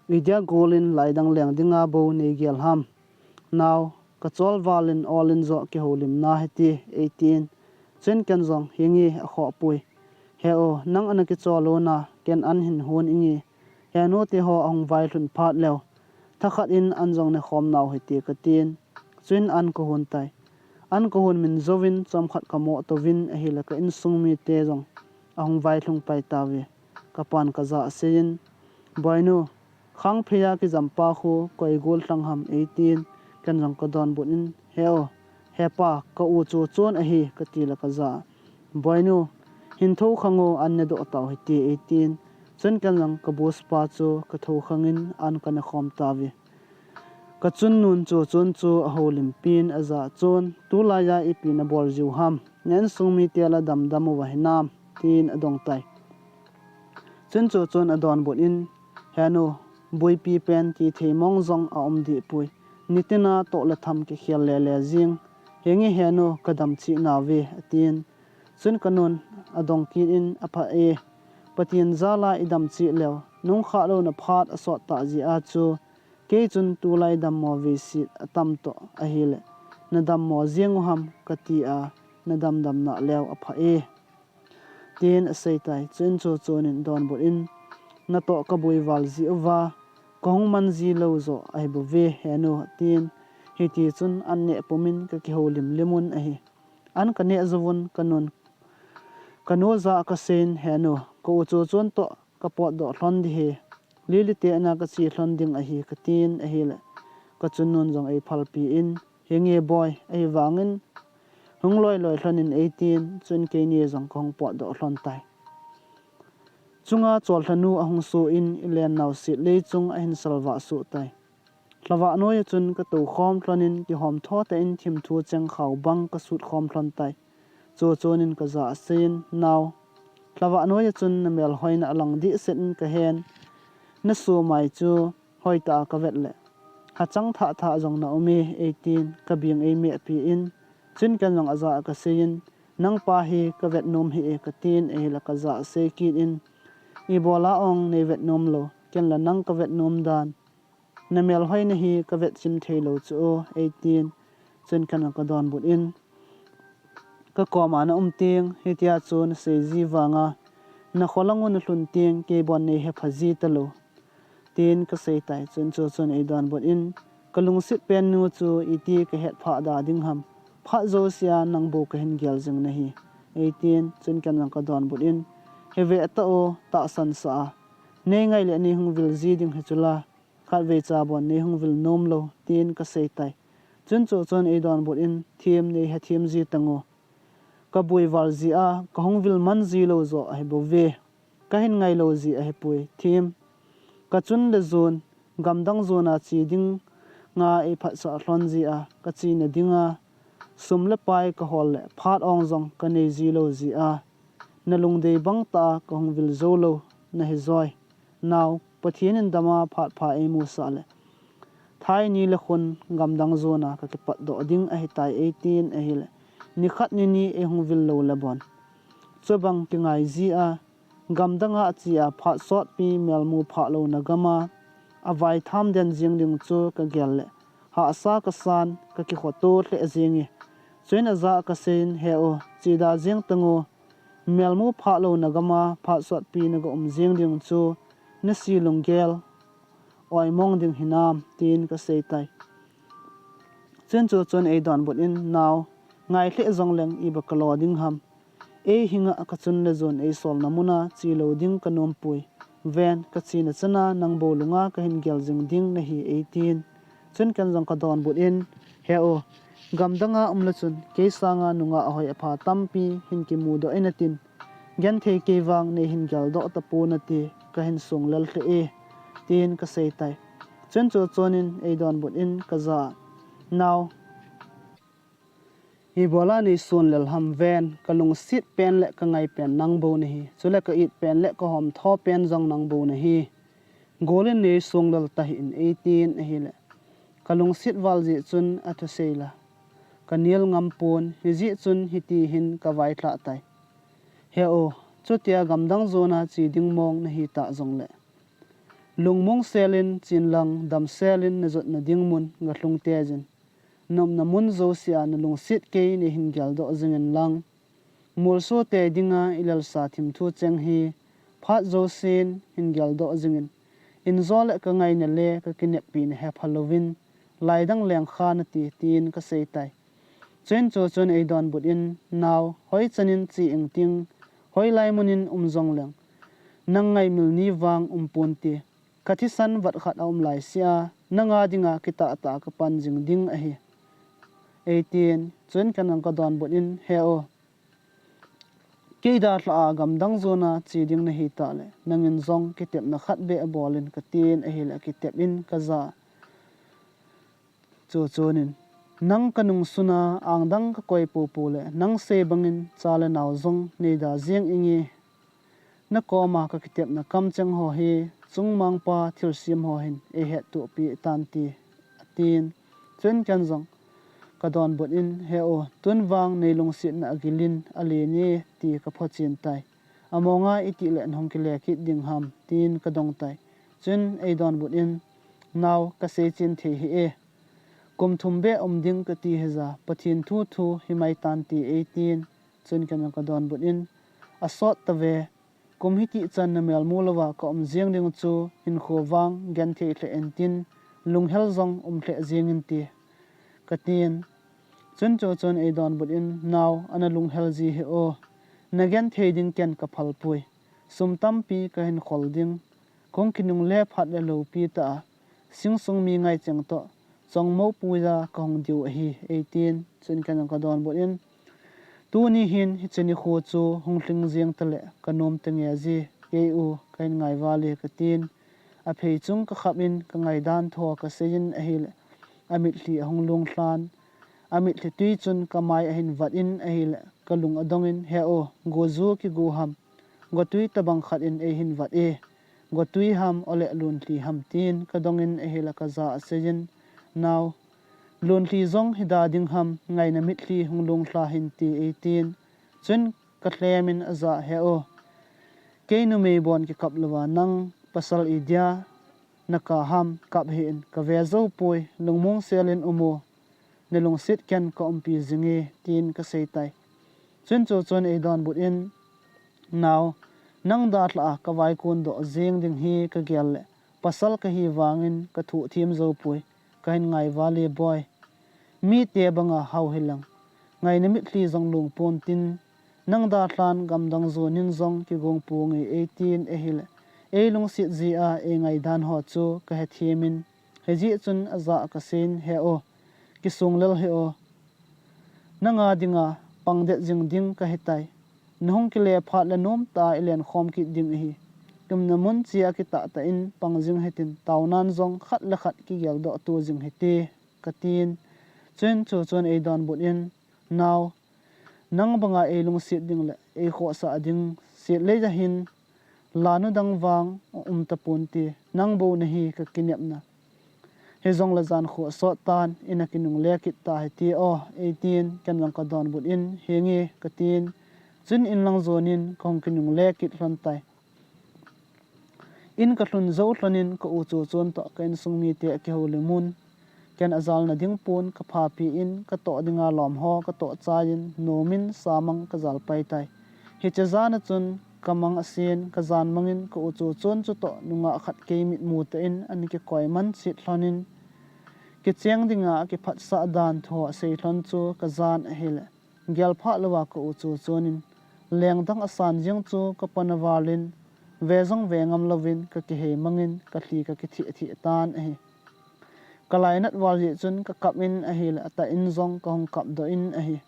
idia gol in laidang leng dinga bou neigel ham? Nao, kachol val in ol in joh kihoulimna hite, eitin. Chuin ken jong, Henge, akhohpoi. He o, nang ana kichol lona, ken an hin hon inge, henu teho ahung vailhun phat leu, thakhat in an jong nekhom nau hite, katin. Chuin an kahon tai. An kahon min jouvin chomkhat kamoh touvin ahile ka insung mite jong ahung vailhung pai tauve. Kapan kajah a aseiyin, Boinu, khangphei a kijampa khu koi gollhang ham, eitin, ken jong kadonbut in, He o, hepa, ka u Chochon ahi, katile kajah a, Boinu, hin thoukhang o, an nedoh tau hite, eitin. Chuin ken jong kabuspa chu kathoukhangin an kanekhom tauve. Kachunnun Chochon chu ahoulimpin ajah chun, Tulaiya ipi nabol jiu ham? Na insung mite la damdam uva hinam? tin adong tai. Chuin Chochon adonbut in, Henu, boipi pen tithei mong jong aum dehpoi. Nitina toh le tham kikhel lele jing. Henge henu, kadam cheh nauve, atin. Chuin kanun adong kit in, Apha e, Pathen jal a idam cheh leu, nungkhah louna phat asot tah jeh a chu, kei chun tulai dammo veiset atam toh ahile, nadammo jeng u ham, kati a, nadamdam naleu apha e, tin aseitai. Chuin Chochon in donbut in, Natoh kaboi val jeh uva kahung man ji lou joh ahibouve, henu, atin. Hitichun an neh pumin kakihoulim lim un ahi. An kaneh jouvun kanun, kanu jah a kaseiyin, Henu, ka u Chochon toh kapotdoh lhon ding ahi, Lily te in a kache lhon ding ahi, katin ahile, kachunnun jong eiphalpi in, Henge boi, ahivangin hung loiloi lhon in, eitin. Chuin keini jong kahung potdoh lhon tai. Chunga chollhanu ahung soh in, ilen nau set lei chung ahin salvah soh tai. Lhavah noiya chun katoukhom lhonin, kihomtho tah in thimthu chengkhao bang kasutkhom lhon tai. Chochon in kajah a aseiyin, Nao, lhavah noiya chun namelhoina alang dehset in kahen, nasomai chu hoitah a kavet leh, Hachang thah thah jong na um e, eitin, ka bing ei mehpi in, chun ken jong aja a ka sei in, nang pa hi ka vet nom hi e ka tin, ahile ka ja a sei kit in, ibola ong nei vet nom lo, ken la nang ka vet nom dan, na melhoi na hi ka vet chim thei lo chu o, eitin, chun ken jong ka donbut in, ka koma na um ting, hitia chu na sei ji vanga, na kholang u na lhun ting, kei bon nei hepha ji ta lo. Tin ka sei tai, chun chu chun ei donbut in, ka lungset pen nu chu iti ka het phah da ding ham. Phat jousea nang bou ka hin gel jing na hi. Eitin, chun ken jong ka donbut in, he ve ta o, tahsan sa a. Nei ngai le nei hung vil ji ding hi chu la, khatvei cha bon nei hung vil nom lo, tin ka sei tai. Chun chu chun ei donbut in, thim nei he thim ji tang o. Ka bui val ji a, ka hung vil man ji lo jo ahi bou ve. Ka hin ngai lo ji ahi pui, thim. Ka chun le jun, gamdang jun a chi ding nga ei phatsah lhon ji a, ka chi na ding a, sum le pai ka hol le, phat ong jong ka nei ji lo ji a, na lungdei bang ta a ka hung vil jo lo, na hi joi. Nau, Pathen in dam a phat pha ei mu sah le, thai ni le khun gamdang jun a ka kipat doh ding ahi tai eitin ahile, ni khat ni ni ei hung vil lo le bon. Chubang kingai ji a, gamdang a chi a phat sotpi melmu phah lo na gam a, a vai tham den jing ding chu ka gel le, hahsa ka san, ka kikhoto hle jing e. Chuin aja a ka sei in, he o, chi da jing tang o, melmu phah lo na gam a, phat sotpi na ga um jing ding chu, na si lunggel oimong ding hinam, tin ka sei tai. Chun chu chun ei donbut in, nau, ngai hle jong leng iba ka lo ding ham. Ei hinga ka chun le jun ei sol na mun a chi lo ding ka nom pui. Ven, ka chi na chan a nang bou lunga ka hin gel jing ding na hi eitin. Chun ken jong ka donbut in, he o, gamdang a um le chun, kei sanga nunga ahoi apha tampi hin kimu doh in atin. Genthei kei vang nei hin gel doh ta pon ati, ka hin sung lel hle e, tin ka sei tai. Chun chu chun in ei donbut in ka ja a, nau, ibola nei sun lel ham ven, ka lungset pen le ka ngai pen nang bou na hi, chule ka it pen le ka hom tho pen jong nang bou na hi. Gol in nei sung lel ta hih in eitin ahile, ka lungset val jeh chun a thusei la ka nil ngam pon, hijeh chun hiti hin ka vaithlah tai. He o, chutia gamdang jun a chi ding mong na hi ta jong le, lungmong sel in chin lang, dam sel in na jot na ding mun ga lhung te jin. Na um na mun jousea na lungset kei nei hin gel doh jing in lang. Molso te dinga i lelsa thim thu cheng hi, phat jousen hin gel doh jing in. In jo le ka ngaina le ka kineppi na hepha louvin, lai dang leng kha nati, tin ka sei tai. Chuin chu chun ei donbut in, nau, hoi chan in chi ing ting, hoi lai mun in um jong leng, nang ngaimil ni vang um pon ti. Ka thisan vat khat a um lai sia, nanga dinga kitah tah a ka pan jing ding ahi. Eitin, chuin ken jong ka donbut in, he o, kei dalha a gamdang jun a chi ding na hi ta le, nangin jong kitepna khat beh bol in ka tin ahile, kitep in ka ja. Chu chun in, nang ka nung sun a, ang dang ka koi popo le, nang sei bangin cha le nao jong nei da jeng inge. Na koma ka kitepna kamcheng ho hi, chungmangpa thilsem ho hin ei hettohpi tan ti, atin. Chuin ken jong ka donbut in, he o, tun vang nei lungsetna agil in alen e ti ka phochin tai. Amonga itih le nahung kile kit ding ham, tin ka dong tai. Chuin ei donbut in, nao, ka seichen thei hih e. Kum thum beh um ding ka ti hija, Pathen thu thu himai tan ti eitin. Chuin ken jong ka donbut in, asot tave, kum hitih chan na melmu louva ka um jeng ding chu hinkho vang genthei lheh intin, lunghel jong um lheh jeng in ti, ka tin. Chuin chu chun ei donbut in, nao, ana lunghel ji hih o. Na genthei ding ken ka phal pui. Sum tampi ka hin khol ding. Kong kinung le phat le loupi tah a, sing sung mi ngai cheng toh, chongmo puija ka hung diu ahi, eitin. Chuin ken jong ka donbut in, tuni hin hiche nikho chu hung lhing jeng ta le ka nom ta nge ji, kei u, ka hin ngai val e ka tin. Aphei chung ka khap in ka ngaidan thu ka sei in ahile, amitlhi ahung lunglhan. Amitlhi tui chun ka mai ahin vat in ahile, ka lung adong in, he o, goju kigo ham, gotui tabang khat in ei hin vat e. Gotui ham, ole lunlhi ham, tin ka dong in ahile ka ja a sei in, Nao, lunlhi jong hida ding ham, ngaina mitlhi hung lunglha hinte, eitin. Chun kalhemin ajah, He o, kei numei bon kikap louva nang pasal idia nakap ham, kap hih in, kave jou poi, lungmong selin um o, nalungset ken kaumpi jinge, tin kaseitai. Chun chuchun eidonbut in, Nao, nang dalhah a kavaikon doh jeng ding hi kagel leh, pasal kahi vangin kathoh them jou poi, kahin ngai vale boi. Mite banga hao hileng, ngaina mitlhi jong lungpon tin, nang dalhan gamdang jonin jong kigong ponge, eitin ahile, eilungset jeh a eingai dan ho chu kahethemin, hijeh chun ajah a kaseiyin, He o, kisung lel hih o, nanga dinga pangdet jing ding kahitai. Nahung kile phat le nomtah a ilenkhom kit ding ahi. Umna mun cheh a kitah tah in pang jing hitin, taonan jong khat le khat kigeldoh to jing hite, katin. Chun chuchun eidonbut in, Nao, nang banga eilungset ding le eikhohsah ding setlei ahin, lanu dang vang aum taponte, nang bou nahi kakinepna. Hijongle jan khoh sot tan, ina kinungle kit tahite o, eitin, ken jong kadonbut in, Henge, katin. Chun inlang jonin kahung kinungle kit lhon tai. In kalhun jou lhonin ka u Chochon toh ka insung mite akihoulimun. Ken ajalna ding pon kaphapi in, katoh dinga lom ho katoh chaiyin, nomin samang kajal pai tai. Hiche jana chun kamang asen, kajan mangin ka u Chochon chutoh nungah khat kei mitmu tah in ana kikoi man chet lhonin, kicheng dinga akiphatsah dan thu asei lhon chu kajan ahile, gelphah louva ka u Chochon in lengdang asan jeng chu kapan avalin, ve jong ve ngam louvin kakihei mangin kalhi kakitheh theh tan ahi. Kalainat val jeh chun kakap in ahile, atah in jong kahung kapdoh in ahi.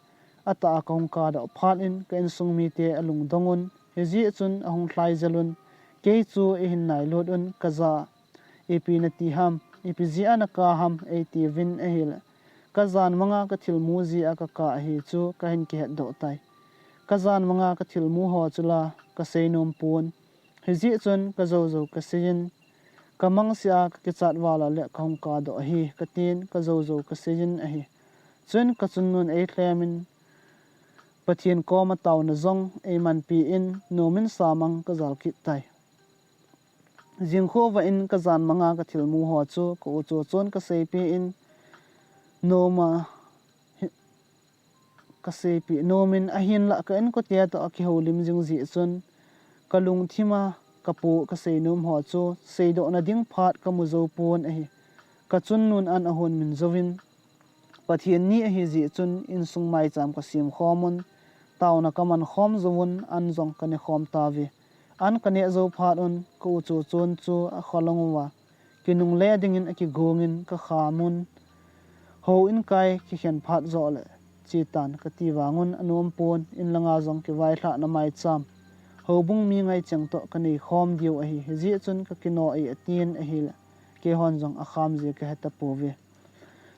Atah a kahung kahdoh phat in ka insung mite alungdong un, hijeh chun ahung lhai jel un, kei chu eihin nailut un, kajah a, Ipi nati ham, ipi jeh a nakap ham, eitiuvin ahile, kajan manga kathilmu jeh a kakap ahi chu kahin kihetdoh tai. Kajan manga kathilmu ho chu la kaseinom pon. Hijeh chun kajou jou kaseiyin, kamang sea kakichat val a le kahung kahdoh ahi, katin kajou jou kaseiyin ahi. Chun kachunnun eilhemin, Pathen koma taona jong eimanpi in, nomin samang kajal kit tai. Jingkhovah in kajan manga kathilmu ho chu ka u Chochon kaseipeh in, noma, kaseipeh nomin, ahinlah ka inkote toh akihoulim jing jeh chun, kalungthima kapu kaseinom ho chu seidohna ding phat kamu jou pon ahi. Kachunnun an ahon min jouvin, Pathen ni ahijeh chun insung maicham kasemkhom un, taona kamankhom jouvun, an jong kanekhom tauve. An kaneh jou phat un ka u Chochon chu akholong uva, kinungle dingin akigongin kakhamun, houin kai kikhen phat joh le chetan kati vangun anompon, inlanga jong kivailhahna maicham, houbung mi ngaicheng toh kaneikhom diu ahi, hijeh chun kakinoh e atin ahile, keihon jong akham jeh kahetapouve.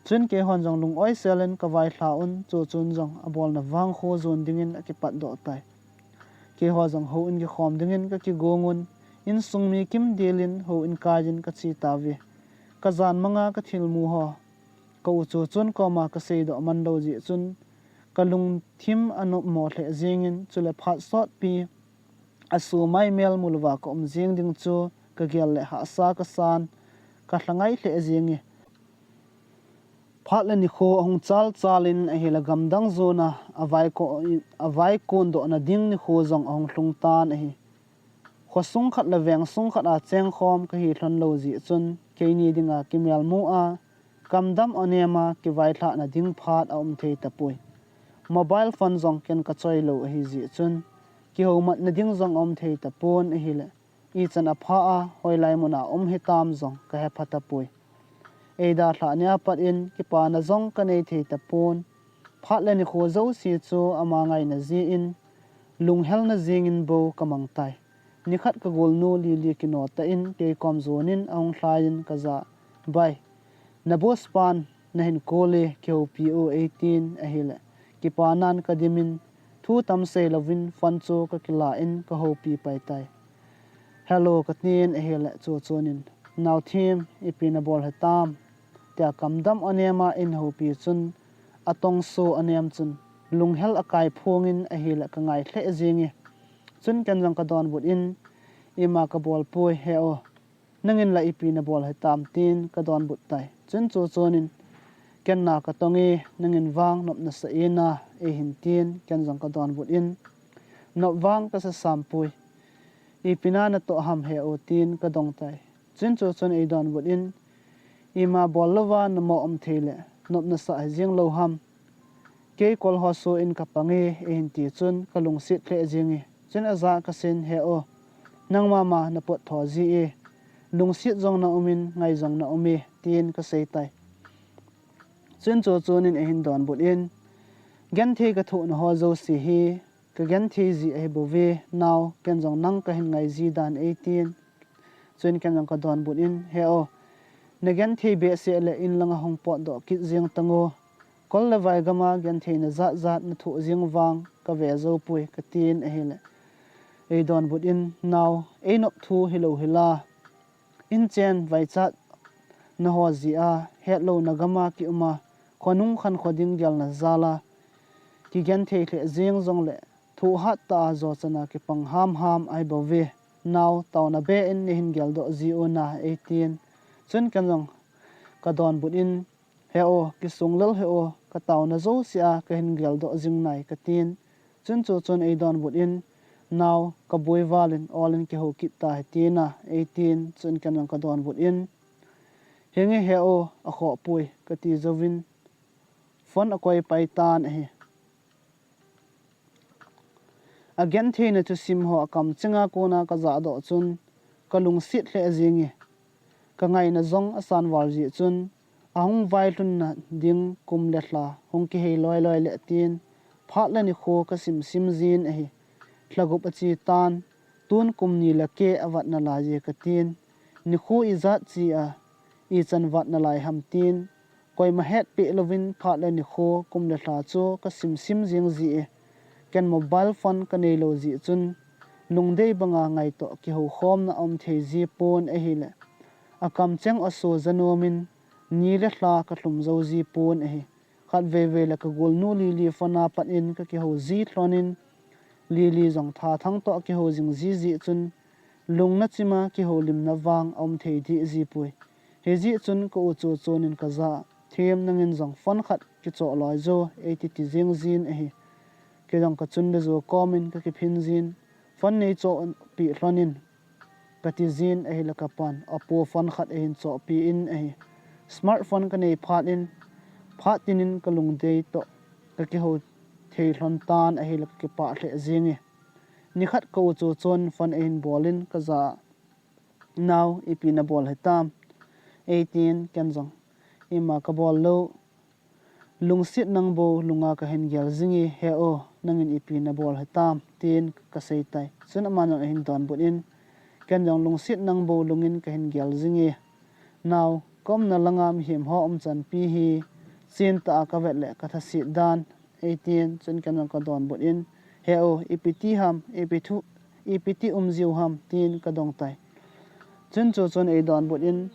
Chun keihon jong lung-oi selin kavailhah un, Chochon jong abolna vangkho jon dingin akipatdoh tai. Keiho jong houin kikhom dingin kakigongun, insung mi kimdelin houin kaiyin kache tauve. Kajan manga kathilmu ho ka u Chochon koma kaseidoh manlou jeh chun, kalungthim anopmo lheh jengin, chule phat sotpi asumai mel mulouva kaum jeng ding chu kagel le hahsa kasan, kalhangai lheh jenge. Phat le nikho ahung chalchalin ahile, gamdang jona avaikondohna ding nikho jong ahung lhung tan ahi. Khosung khat le vengsung khat a chengkhom kahi lhon lou jeh chun, keini dinga kimelmu a, kamdam anema kivailhahna ding phat aum thei tapoi. Mobile phone jong ken kachoi lou ahijeh chun, kihoumatna ding jong aum thei tapon ahile, ichan apha a, hoilai muna um hitam jong kahepha tapoi. Eidalhah nia pat in kipana jong kanei thei tapon. Phat le nikho jouse chu ama ngaina jeh in, lunghelna jengin bou kamang tai. Nikhat kagolnu Lily kino tah in keikom jonin ahung lhaiyin kajah a, Bai, na boss pan nahin call e, kihoupi o eitin ahile, kipanan kadimin, thu tam seilouvin phone chu kakilah in kahoupi pai tai. Hello, katin ahile Chochon in, Naothim, ipi nabol hitam? tia kamdam anem a eihoupi chun, atongso anem chun, lunghel akai phongin ahile kangai lheh jenge. Chun ken jong kadonbut in, ima kabol poi he o, nangin la ipi nabol hitam tin kadonbut tai. Chun chuche chun in, ken na katonge, nangin vang nop nasah in a, eihin tin ken jong kadonbut in, nop vang kasa sam poi. Ipi na natoh ham he o tin kadong tai. Chun chuche chun eidonbut in, ima bol louva namo um thei le, nop nasah hijeng lou ham. Kei kol ho so in kapange, eihin ti chun kalungset lheh jenge. Chun ajah kasin he o, nangma ma napot tho ji e, lungset jong na um in, ngai jong na um e, tin kasei tai. Chun chuche chun in eihin donbut in, genthei kathoh na ho jouse hi, kagenthei ji ahi bouve, nao, ken jong nang kahin ngai ji dan eitin. Chun ken jong kadonbut in, he o, nagenthei behseh le in langa hung potdoh kit jeng tango. Kol le vai gama gentheina jat jat nathoh jeng vang kave jou poi katin ahile. Eidonbut in, nao, einop thu hilou hila, inchen vaichat naho jeh a, hetlouna gama kium a, khonung khankho ding gelna jal a, kigenthei lheh jeng jongle, thoh hat tah a jo chan a kipang hamham ahi bouve. Nao, taona be in neihin geldoh ji un a, eitin. Chun ken jong kadonbut in, he o, kisung lel he o, kataona jouse a kahin geldoh jing nai katin. Chun chuche chun eidonbut in, nao, kaboi val in, ol in kihou kit ta hitin a, eitin. Chun ken jong kadonbut in, henge he o, akhoh poi, kati jouvin, phone akoi pai tan ahi. Agentheina thusim ho akamcheng a kona kajahdoh chun, kalungset lheh jenge. Kangaina jong asan val jeh chun, ahung vailhunna ding kum le lha hung kihei loi loi le tin, phat le nikho kasim sim jin ahi. Lha gup ache tan, tun kum ni le keh avat nalai e katin, nikho ijat che a, ichan vat nalai ham tin, koima hetpeh louvin phat le nikho kum le lha chu kasim sim jeng ji e. Ken mobile phone kanei lou jeh chun, lungdei banga ngai toh kihoukhomna aum thei ji pon ahile, akamcheng aso ja nom in, ni le lha kalhum jou ji pon ahi. Khatvei vei le kagolnu Lily phone a pat in kakihou ji lhon in, Lily jong Thathang toh kihou jing ji jeh chun, lungna chim a kihoulimna vang aum thei deh ji poi. Hijeh chun ka u Chuchun in kajah a, Them, nangin jong phone khat kichoh loi jo, eiti ti jeng jin ahi. Kei jong kachun le ju kom in kakiphin jin, phone neichohpeh lhon in, kati jin ahile kapan Oppo phone khat eihin chohpeh in ahi. Smartphone kanei phat in, phat tin in kalungdei toh kakihou thei lhon tan ahile kakipah lheh jenge. Nikhat ka u Chuchun phone eihin bol in kajah a, Nao, ipi nabol hitam, eitin, ken jong, ima kabol lou, lungset nang bou lunga kahin gel jinge he o, nangin ipi nabol hitam, tin kasei tai. Chun aman jong ahin donbut in, ken jong lungset nang bou lungin kahin gel jinge. Nao, kaumna langa mihem ho umchanpi hi, chentah a kavet le kathaset dan, eitin, chun ken jong kadonbut in, he o, ipi ti ham, ipi thu, ipi ti umjiu ham, tin kadong tai. Chun Chuchun eidonbut in,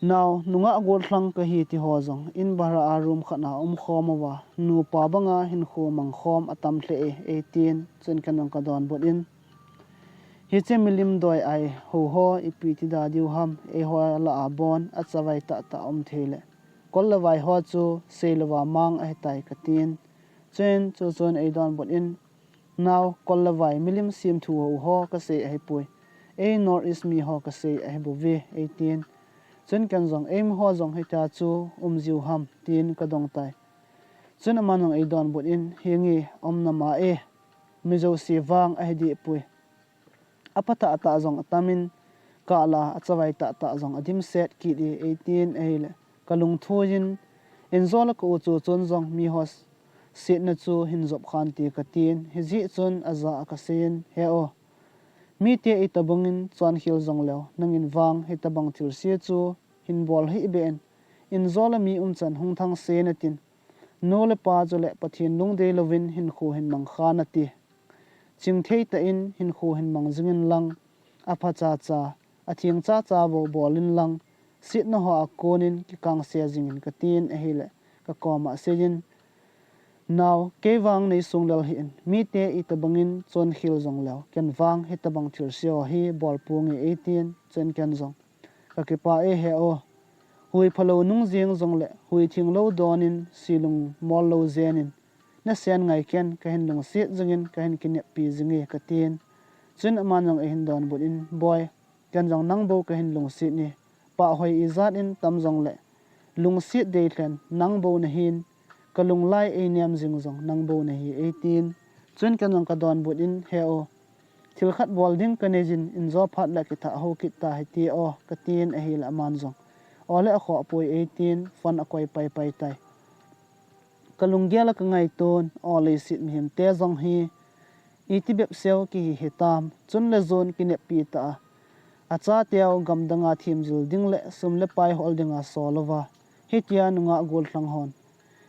Nao, nungah gollhang kahi ti ho jong, in bhara a room khat a umkhom uva, nupa banga hinkho mangkhom atam lheh e, eitin, chun ken jong kadonbut in, hiche milim doi ai hou ho ipi ti da diu ham, eiho lah a bon achavai tahtah aum thei le, kol le vai ho chu seilouva mang ahitai katin. Chun Chuchun eidonbut in, Nao, kol le vai milim semthu hou ho kasei ahipoi, ei North East mi ho kasei ahibouve, eitin. Chun ken jong, eimiho jong hitia chu umjiu ham, tin kadong tai. Chun aman jong eidonbut in, henge, umna ma e, mi jouse vang ahidehpoi, apha tahtah jong atamin, kah la achavai tahtah jong adimset kit e, eitin ahile, kalungthu in, injo le ka u Chuchun jong miho setna chu hin jop khante katin, hijeh chun ajah a kasei in, he o, mite itobang in chonkhel jongleu, nangin vang hitobang thilse chu hin bol hih beh in, injo le mi umchan hung thangse natin, nu le pa chule Pathen lungdei louvin hinkho hin mangkha nate. Chingthei tah in hinkho hin mang jingin lang, apha chacha, atheng chacha bou bol in lang, Setna hoa konin kikangse jingin, katin ahile, kakoma aseiyin, Nao, kei vang nei sunglel hih in, mite itobangin chonkhel jongleu, ken vang hitobang thilse ho hi bolponge, eitin, chuin ken jong, Kakipah e he o. Hui phalou nung jeng jongle, hui thenglou donin, se lungmollou jenin, nasen ngai ken, kahin lungset jingin, kahin kineppi jinge, katin. Chuin aman jong eihin donbut in, Boi, ken jong nang bou kahin lungset e, pahhoi ijat in tam jongle, lungset deilhen nang bou nahin, kalunglai einem jing jong nang bou nahi, eitin. Chuin ken jong kadonbut in, He o, thilkhat bol ding kaneiyin, injo phat le kithah hou kit ta hite o, katin ahile aman jong, Ole, akhoh poi, eitin, phone akoi paipai tai. Kalunggel a kangaiton, o leiset mihemte jong hi, itibep seu kihi hitam, chun le jon kineppi tah a, achateu gamdanga themjil ding le sum le pai hol dinga sol uva, hitia nungah gollhang hon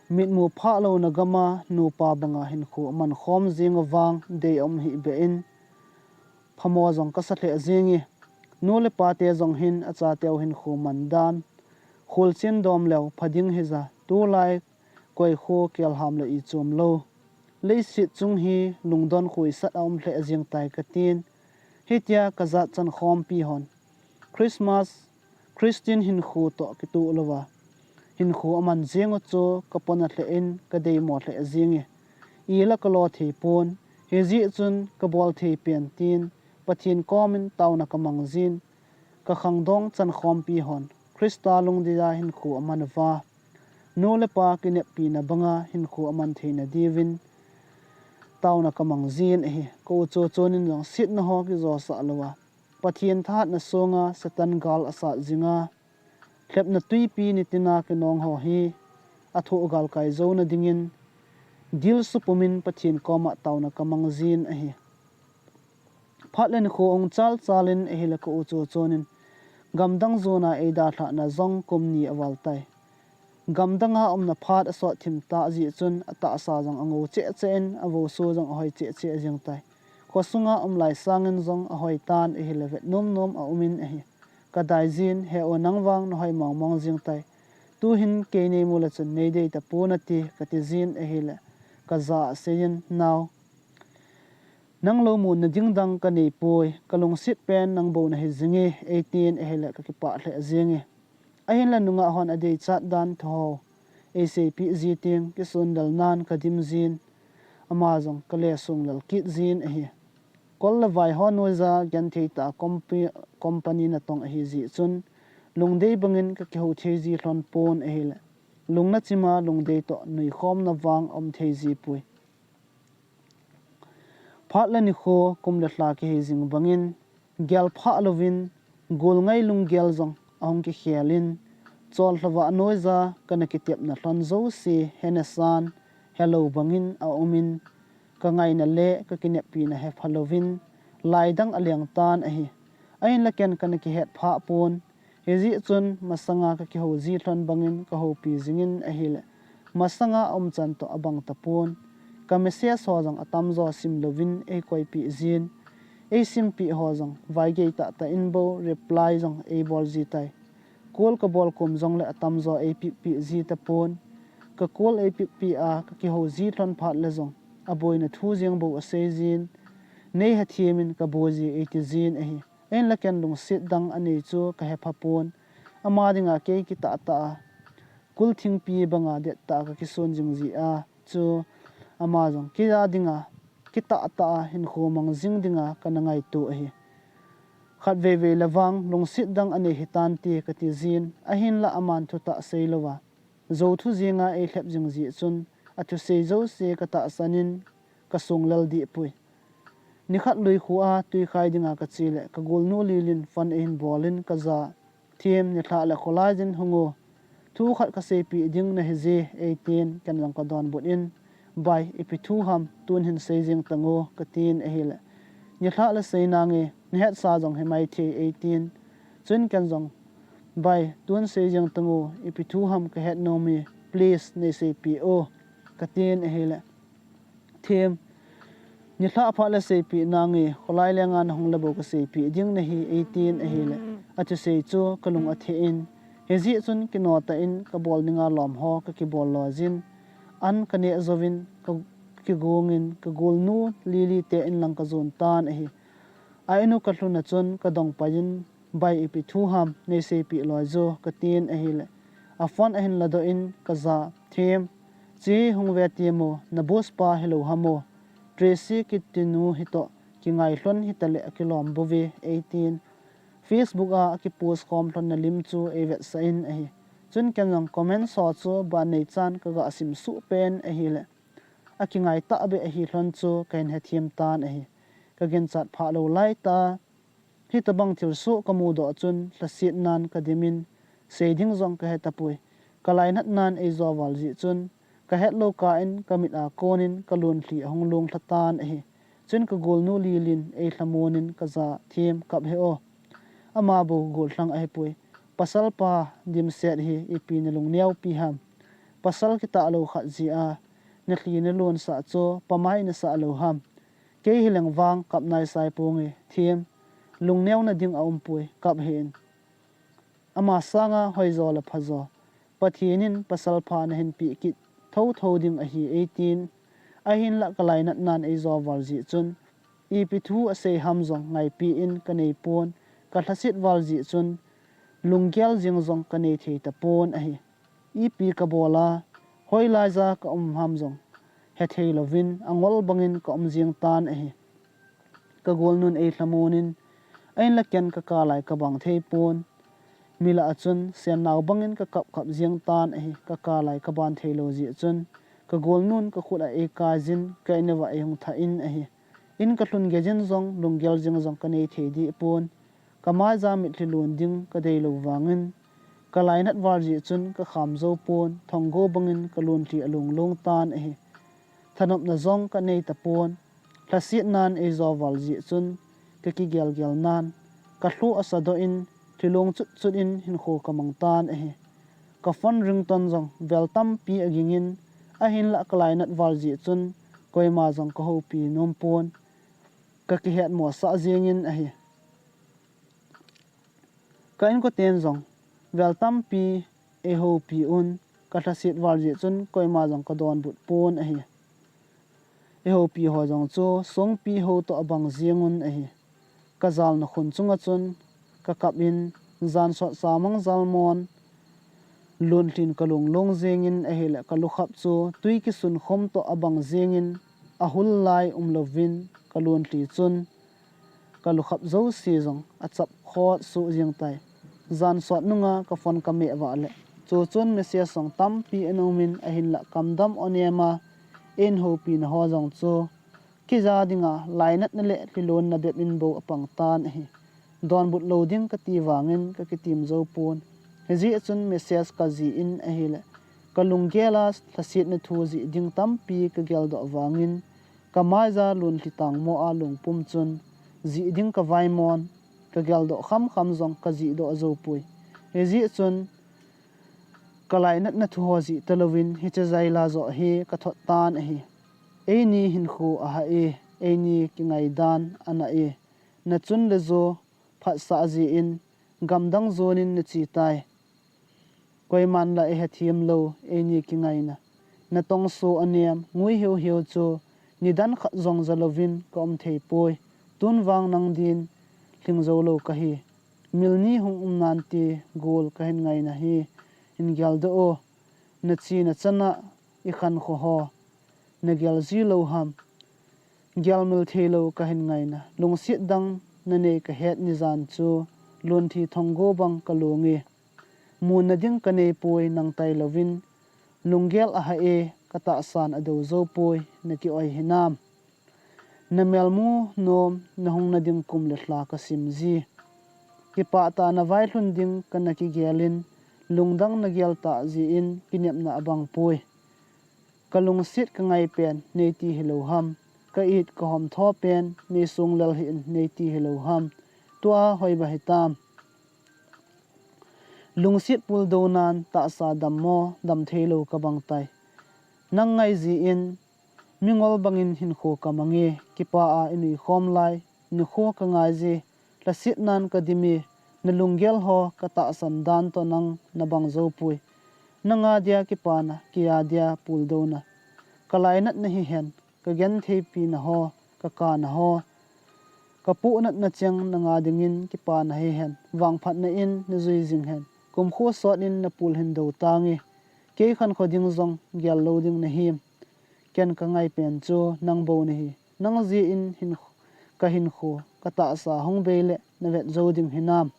mitmu phah louna gama nupa banga hinkho amankhom jeng u vang dei aum hih beh in, phamo jong kasa lheh jenge. Nu le pate jong hin achateu hinkho man dan kholchen dom leu pha ding hija, tulai koi kho kelham le ichom lou leiset chung hi lungdon khoisat aum lheh jeng tai, katin. Hitia kajat chankhompi hon Christmas, Christian hinkho toh kitoh louva hinkho aman jeng u chu kapona lheh in, kadeimo lheh jenge. Ila kalo thei pon, hijeh chun kabol thei pen tin, Pathen komin taona kamang jin, kakhangdong chankhompi hon Christa lungdeija hinkho aman uva, nu le pa kineppina banga hinkho aman theina diuvin taona kamang jin ahi. Ka u Chochon in jong setna ho kijosah louva, Pathen thahatna songa Satan gal asat jinga, lhepna twipi nitina kinong ho hi athoh galkai jouna dingin, dilsu pumin Pathen koma taona kamang jin ahi. Phat le nikho ahung chalchal in ahile ka u Chochon in gamdang jona eidalhahna jong kum ni aval tai. Gamdanga umna phat asot thim tah jeh chun atahsa jong angou cheh cheh in, avoso jong ahoi cheh cheh jeng tai. Khosunga um lai sangin jong ahoi tan ahile vet nom nom aumin ahi. Kadaijin, He u, nang vang nahoi mong mong jeng tai. Tuhin kei neimu le chun neidei tapon ati, katijin ahile, kaja a aseiyin, Nao, nang lou muna ding dang kaneipoi, kalungset pen nang bou nahi jinge, eitin ahile kakipah lheh jenge. Ahinla nungah hon adeichat dan thu ho eiseipeh ji teng kisonlelnan kadim jin, ama jong kale songlel kit jin ahi. Kol le vai ho noija genthei tah a comp-, company natong ahijeh chun, lungdei bangin kakihou thei ji lhon pon ahile, lungna chima lungdei toh nuikhomna vang aum thei jipoi. Phat le nikho, kum le lha kihi jing bangin, gelphah louvin, golngai lunggel jong ahung kikhel in, cholhava noija kana kitepna lhon jouse hena san, helou bangin aumin, kangaina le kakineppina hepha louvin, laidang aleng tan ahi. Ahinla ken kana kihetphah pon, hijeh chun masanga kakihou ji lhon bangin kahoupi jingin ahile, masanga aumchan toh abang tapon. Ka message ho jong atamjo simlouvin eikoipeh jin, eisimpeh ho jong vaigei tahtah in bou reply jong eibol ji tai. Call kabol kom jongle atamjo eipipeh ji tapon. Ka call eipipeh a kakihou ji lhon phat le jong, aboina thu jeng bou aseijin, Nei hethem in kaboi ji, eitijin ahi. Ahinla ken lungset dang anei chu kahepha pon. Ama dinga kei kitahtah a, kul thingpi banga dettah a kakison jing jeh a chu, ama jong keija dinga kitahtah a hinkho mang jing dinga kana ngaito ahi. Khatveivei le vang lungset dang anei hitante katijin, ahinla aman thutah seilouva, jou thu jenga eilhep jing jeh chun, athusei jouse katahsan in kasonglel dehpoi. Nikhat luikho a twikhai dinga kachele, kagolnu Lilin phone eihin bolin kaja, Them, nilhah le kholai jin hung o, thu khat kaseipeh ding nahije, eitin, ken jong kadonbut in, Bai, ipi thu ham, tun hin sei jeng tango, katin ahile, Nilhah le sei nange, nahetsa jong himaithei, eitin. Chuin ken jong, Bai, tun sei jeng tango, ipi thu ham kahet nome, please neiseipeh o, katin ahile, Them, nilhah phat le seipeh nange, kholai lenga nahung le bou kaseipeh ding nahi, eitin ahile, athusei chu kalung atheh in, Hijeh chun kinoh tah in kabol dinga lom ho kakibol lojin, an kaneh jouvin ka, kigongin kagolnu Lily te in lang kajon tan ahi. A in u kalhun a chun kadongpai in, "Bai, ipi thu ham, neiseipeh loi jo," katin ahile, a phone ahin ladoh in, "Kaja, Them, che hung ve temo, na boss pa hilou hamo, Tracy kiti nu hitoh kingai lhon hitaleh akilom bouve," eitin. Facebook a akipost khom lhon na lim chu eivetsah in ahi. Chun ken jong comment ho chu ban neichan kaga sim suh pen ahile, akingai tahbeh ahi lhon chu kahin hethem tan ahi. Kaginchat phah lou laitah a, hitobang thilsoh kamudoh chun lhasetnan kadimin, sei ding jong kahetapoi. Kalainatnan eijo val jeh chun, kahetlou kah in kamit a konin kalonlhi ahung long lha tan ahi. Chun kagolnu Lily in eilhamon in, "Kaja, Them, kap hih o. Ama bou gollhang ahipoi. Pasalpa dimset hi ipi nalungneopi ham. Pasal kitah lou khat jeh a nalhi nalonsah chu pamai nasah lou ham. Kei hileng vang kap naisai ponge, Them. Lungneona ding aumpoi, kap hih in. Ama sanga hoijo le phajo Pathen in pasal pha nahin peh kit thotho ding ahi," eitin. Ahinlah kalainatnan eijo val jeh chun, ipi thu asei ham jong ngaipi in kanei pon, kalhaset val jeh chun, lunggel jing jong kanei thei tapon ahi. Ipi kabol a, hoilai ja kaum ham jong hethei louvin, angol bangin kaum jing tan ahi. Kagolnun eilhamon in, ahinlah ken kakap lai kabang thei pon. Milah a chun sennao bangin kakap kap jing tan ahi, kakap lai kaban thei lou jeh chun, kagolnun kakhut a eikaijin, ka in uva eihung thah in ahi. In kalhun gei jin jong, lunggel jing jong kanei thei deh pon. Kamai ja mitlhi lon ding kadei lou vangin, kalainat val jeh chun kakham jou pon, thonggo bangin kalonlhi along long tan ahi. Thanopna jong kanei tapon, lhasetnan eijo val jeh chun kakigel gel nan, kalho asadoh in, thilong chut chut in hinkho kamang tan ahi. Ka phone ringtone jong vel tampi agingin, ahinlah kalainat val jeh chun koima jong kahoupi nom pon, kakihetmo sah jengin ahi. Ka inkoten jong vel tampi eihoupi un, kalhaset val jeh chun koima jong kadonbut pon ahi. Eihoupi ho jong chu songpi ho toh abang jeng un ahi. Kajalna khun chunga chun kakap in, jan sot sa mang jal mon, lonlhin kalong long jengin ahileh kalukhap chu tui kisun khom toh abang jengin, ahul lai umlouvin kalonlhi chun kalukhap jouse jong achap khot suh jeng tai. Jan sot nunga ka phone kameh vah leh, chuchun message jong tampi ana umin, ahinlah kamdam onem a, eihoupi na ho jong chu kija dinga lainatna le lhilonna bep in bou apang tan ahi. Donbut lou ding kati vangin kakitim jou pon. Hijeh chun message kajih in ahileh, kalunggel a lhasetna thu jih ding tampi kageldoh vangin, kamai ja lonlhi tangmo a lungpum chun jih ding kavaimon, kageldoh khamkham jong kajih doh jou poi. Hijeh chun kalainatna thu ho jih talouvin hiche jaila joh hi kathot tan ahi. Eini hinkho ahah e, eini kingai dan ana e. Nachun le jo phatsah jeh in gamdang jonin nache tai. Koiman la eihethem lou, eini kingaina. Natong so anem, ngui hiu hiu chu nidan khat jong jalouvin kaum thei poi. Tun vang nang din lhing jou lou kahi. Mil ni hung um nante gol kahin ngaina hi. Hin geldoh o, nachena chana ikhankho ho nagel ji lou ham. Gelmil thei lou kahin ngaina. Lungset dang nanei kahet ni jan chu lonlhi thonggo bang kalong e. Muna ding kanei poi nang tailouvin. Lunggel ahah e, katahsan adou jou poi, naki oi hinam. Namelmu nom nahung na ding kum le lha kasim ji. Kipah tah a navailhun ding kana kigel in, lungdang nagel tah jeh in kinepna abang poi. Kalungset kangai pen neiti hilou ham. Ka it kahom tho pen neisong lel hih in neiti hilou ham. Tua hoiba hitam. Lungset puldou nan tahsa dammo damthei lou kabang tai. Nang ngai jeh in mingol bangin hinkho kamang e, kipah a inui khom lai nikho kangai je, lhaset nan kadim e, Na lunggel ho ka tahsan dan toh nang na bang jou poi. Nanga dia kipana, kei a dia puldouna. Ka lainatna hihen, ka gentheipina ho, ka kana ho, ka pohnatna cheng nanga dingin kipana hihen, vangphatna in na jui jing hen. Kumkho sot in na pul hin dou tange. Kei khankho ding jong gel lou ding na him. Ken ka ngai pen chu nang bou na hi. Nang jeh in hin, ka hinkho, ka tahsa hung bei le na vet jou ding hinam.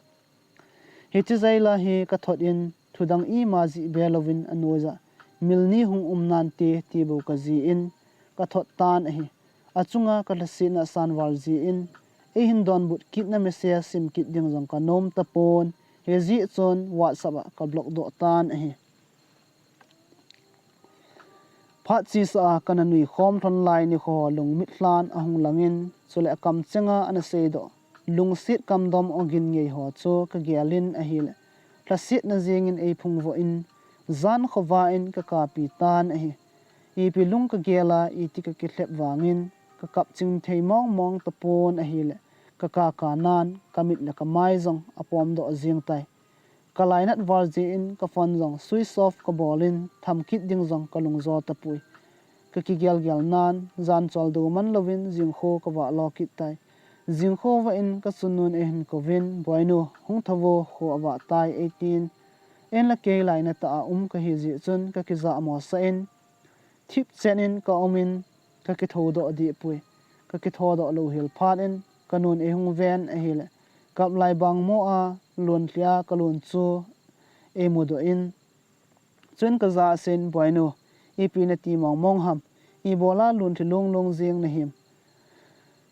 Hiche jaila hi ka thot in, thudang ima jih be louvin a noiya, mil ni hung um nante ti bou ka jih in, ka thot tan ahi. Achunga ka lhasetna san val jeh in, ei hin donbut kitna message sim kit ding jong ka nom tapon, hijeh chun WhatsApp a ka block doh tan ahi. Phat chesa a ka na nui khom lhon lai nikho lungmit lhan ahung langin, chule a kamchenga ana seidoh lungset kamdom ogin ngei ho chu ka gel in ahile, lhasetna jeng in ei phungvoh in, jan khovah in ka kapi tan ahi. Ipi lung ka gel a, iti ka kilhep vangin, ka kap ching thei mong mong tapon ahile, ka kaka nan, ka mit le ka mai jong a pomdoh jeng tai. Ka lainat val jeh in ka phone jong switch off ka bol in, tham kit ding jong ka lung jo tapoi. Ka kigel gel nan, jan chol dou man louvin jingkho ka vah lo kit tai. Jingkho vah in ka chunnun ei hin kouvin, "Boinu, hung tho vo, kho avah tai," ei tin. Ei le kei lainat a um ka hi jeh chun ka kija mosah in, thip chen in ka um in, ka kitho doh deh poi. Ka kitho doh lou hel phat in, ka nun ei hung ven ahile, kap lai bang mo a, lun thli a ka lun chu ei mudoh in, chun ka ja a seiyin, "Boinu, ipi na ti mong mong ham? Ibola lun thli lung lung jing na him?"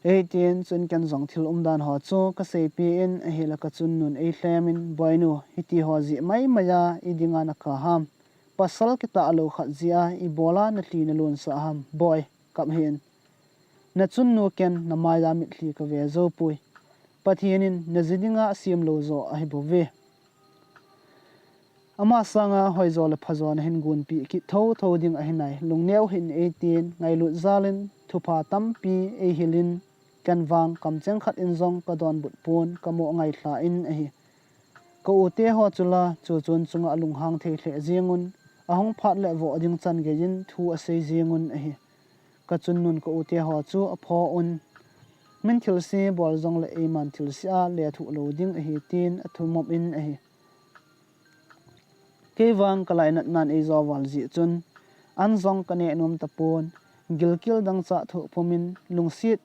Ei tin, chun ken jong thil umdan ho chu ka seipeh in ahile, ka chunnun ei lhem in, "Boinu, hiti ho jeh mai mai a i dinga na kap ham? Pasal kitah lou khat jeh a ibola na thli na lun sah ham? Boi, kap hih in. Na chunnu ken na maiya mitlhi ka ve jou poi. Pathen in na ji dinga asem lou jo ahi bouve. Ama sanga hoijo le phajo na hin gonpeh kit tho tho ding ahi nai, lungneo hih in," ei tin, ngailut jal in thupha tampi ei hil in, ken vang kamcheng khat in jong ka donbut pon, ka mo ngailha in ahi. Ka u te ho chu la, chu chun chunga lunghang thei lheh jeng un, ahung phat le voh ding chan gei in thu asei jeng un ahi. Ka chunnun ka u te ho chu apho un, "Min thilse bol jong le eiman thilse a lethuh lou ding ahi," tin a thumop in ahi. Kei vang ka lainat nan ei jo val jeh chun, an jong ka neh nom tapon, gilkel dangchah thoh pum in, lungset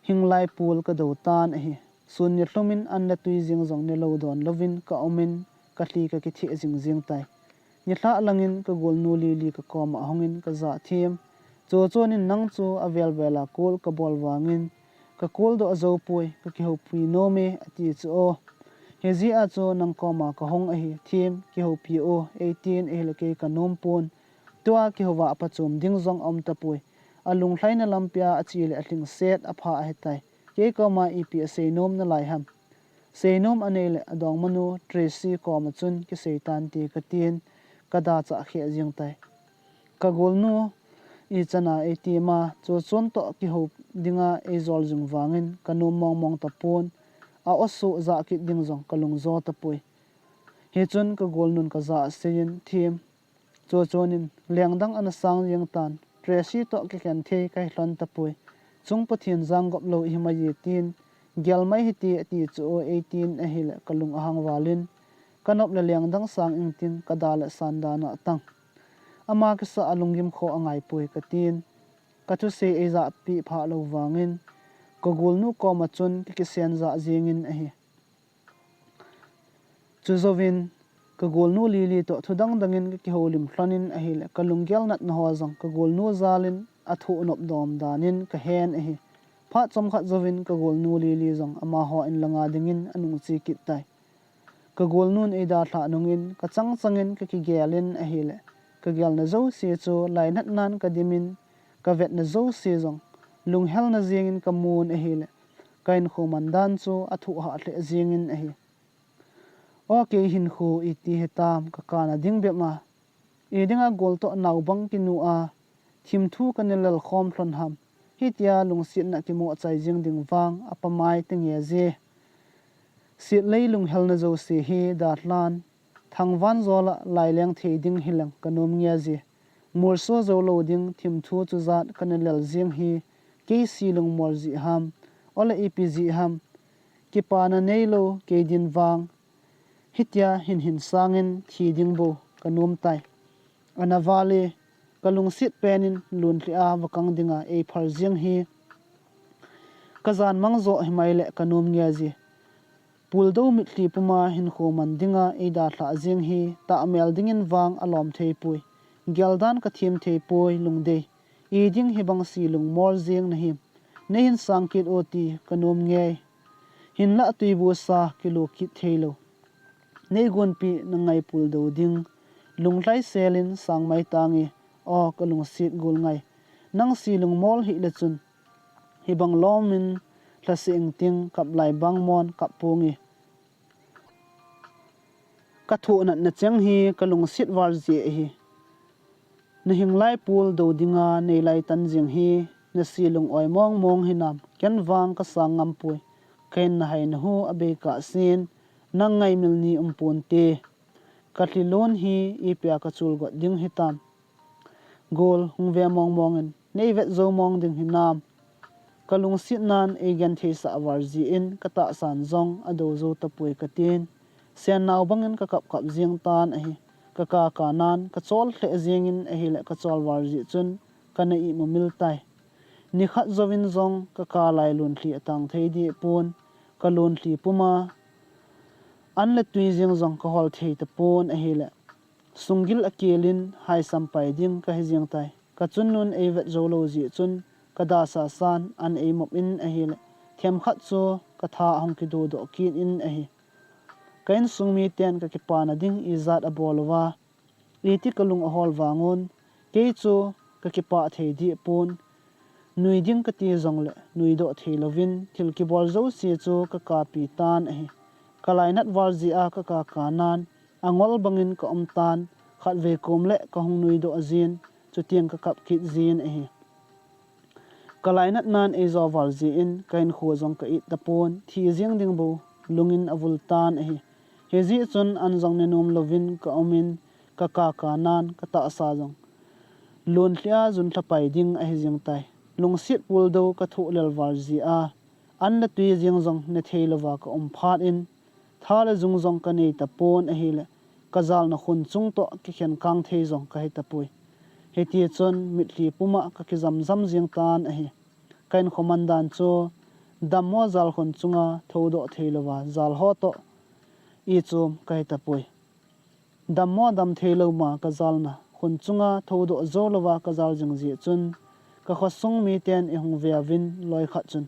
hing lai pul ka dou tan ahi. Sun ni lhum in an le tui jing jong ne lou don louvin ka um in, ka thli ka kitheh jing jing tai. Nilhah lang in ka golnu Lily ka koma ahung in ka ja them. Chu chun in, "Nang chu avel vel a call ka bol vangin, ka call doh jou poi, ka kihoupi nom e," ati chu o. "Hijeh a chu nang koma ka hung ahi, them, kihoupi o," ei tin, ahile kei ka nom pon. Tua kihouva a phachom ding jong aum tapoi. Alunglhaina lampi a ache le alhingset apha ahi tai. Kei koma ipi asei nom nalai ham? Sei nom anei le adongmanu Tracy koma chun kisei tante ka tin, ka dachah kheh jing tai. Ka golnu ichan a ei ti ma, chu chun toh kihou dinga ei jol jing vangin ka nom mong mong tapon, a osuh jah kit ding jong ka lung jo tapoi. Hichun ka golnun ka ja a seiyin, "Them, chu chun in lengdang ana sang jeng tan, Tracy toh kikhen thei kahi lhon tapoi. Chung Pathen jang gop lou ihi mai e," tin, "Gel mai hite," ati chu o ei tin ahile ka lung ahang val in, ka nop le lengdang sang ing tin ka da le san dan a tang. Ama kisah a lunggim kho angai poi ka tin, ka thusei ei jah peh phah lou vangin, ka golnu koma chun ka kisen jah jeng in ahi. Chujouvin, ka golnu Lily toh thudang dangin ka kihoulim lhon in ahile, ka lunggel natna ho jong ka golnu jal in athoh nop dom dan in ka hen ahi. Phat chomkhat jouvin ka golnu Lily jong amaho in langa dingin anung che kit tai. Ka golnun ei dalhah nungin ka chang chang in ka kigel in ahile, ka gelna jouse chu lainat nan ka dim in, ka vetna jouse jong lunghelna jeng in ka mun ahile, ka hinkho man dan chu athoh hah lheh jeng in ahi. O kei hinkho, iti hitam, ka kana ding bep ma. I dinga gol toh naobang kinu a, thim thu ka ne lel khom lhon ham. Hitia lungsetna kimoh chai jing ding vang, apa mai te nge je. C Titlei lunghelna jouse hi dalhan, thangvan jola laileng thei ding hileng kanom nge ji. Mulso jou lou ding thimthu chujat kana lel jing hi, kei si lungmol ji ham, ole ipi ji ham, kipana neilou kei din vang, hitia hin hin sangin thi ding bou kanom tai. Ana vale, kalungset penin lunlhi a vakang dinga eiphal jing hi, kajan mang jo himai le kanom nge ji. Puldou mitlhi puma hinkho man dinga eidalhah jing hi, tahmel dingin vang alom thei poi. Geldan kathem thei poi, lungdei. Iding hibang si lungmol jing nahim. Neihin sang kit o ti kanom nge. Hinlah tuibu sa kilo kit theilou. Neigonpi nangai puldou ding. Lunglhai selin sang mai tange. O kalungset gul ngai. Nang si lungmol hile chun. Hibang lomin lhase ingting kap lai bang mon kap ponge. Kathoh natna cheng hi kalungset val ji ahi. Nahinglai puldou dinga neilai tan jing hi, nasi lung-oi mong mong hinam, ken vang kasang ngam poi. Kahin nahai nahu abei kahsen, nang ngaimil ni um ponte. Kalhi lon hi ipia kachul got ding hitam. Gol hung ve mong mongin, neivet jou mong ding hinam. Kalungset nan eigentheisah val jin, katahsan jong adou jou tapoi katin. Sennao bangin kakap kap jing tan ahi. Kaka kanan kachol lheh jingin ahile kachol val ji chun kana imu mil tai. Nikhat jouvin jong kaka lai lunlhi atang thei dih pon, kalunlhi puma an le tui jing jong kahol thei tapon ahile. Sunggil akelin haisam pai ding kahi jing tai. Kachunnun eivet jou lou jeh chun kadasa san an eimop in ahile. Themkhat chu katha ahung kidodoh kit in ahi. Ka insung miten kakipana ding ijat abol uva, iti kalung ahol vangun, kei chu kakipah thei dih pon, nui ding kati jongle nuidoh thei louvin thil kibol jouse chu kakapi tan ahi. Kalainat val jeh a kaka kanan angol bangin kaum tan, khatvei kom le kahung nuidoh jin, chuteng kakap kit jin ahi. Kalainat nan eijo val jin kahinkho jong ka-it tapon, thi jeng ding bou lungin avul tan ahi. Hijeh chun an jong nenom louvin kaumin, kaka kanan katahsa jong lunlhia jun lhapai ding ahi jeng tai. Lungset puldou kathoh lel val jeh a, an le tui jeng jong nethei louva kaum phat in, tha le jung jong kanei tapon ahile, kajalna khun chung toh kikhenkang thei jong kahi tapoi. Hitichun mitlhi puma kakijam jam jeng tan ahi. Kahinkho mandan chu dammo jalkhun chunga thoudoh thei louva jalho toh ichom kahi tapoi. Dammo dam thei louma kajalna khun chunga thoudoh jou louva kajal jing jeh chun, kakhosung miten eihung veuvin loikhat chun,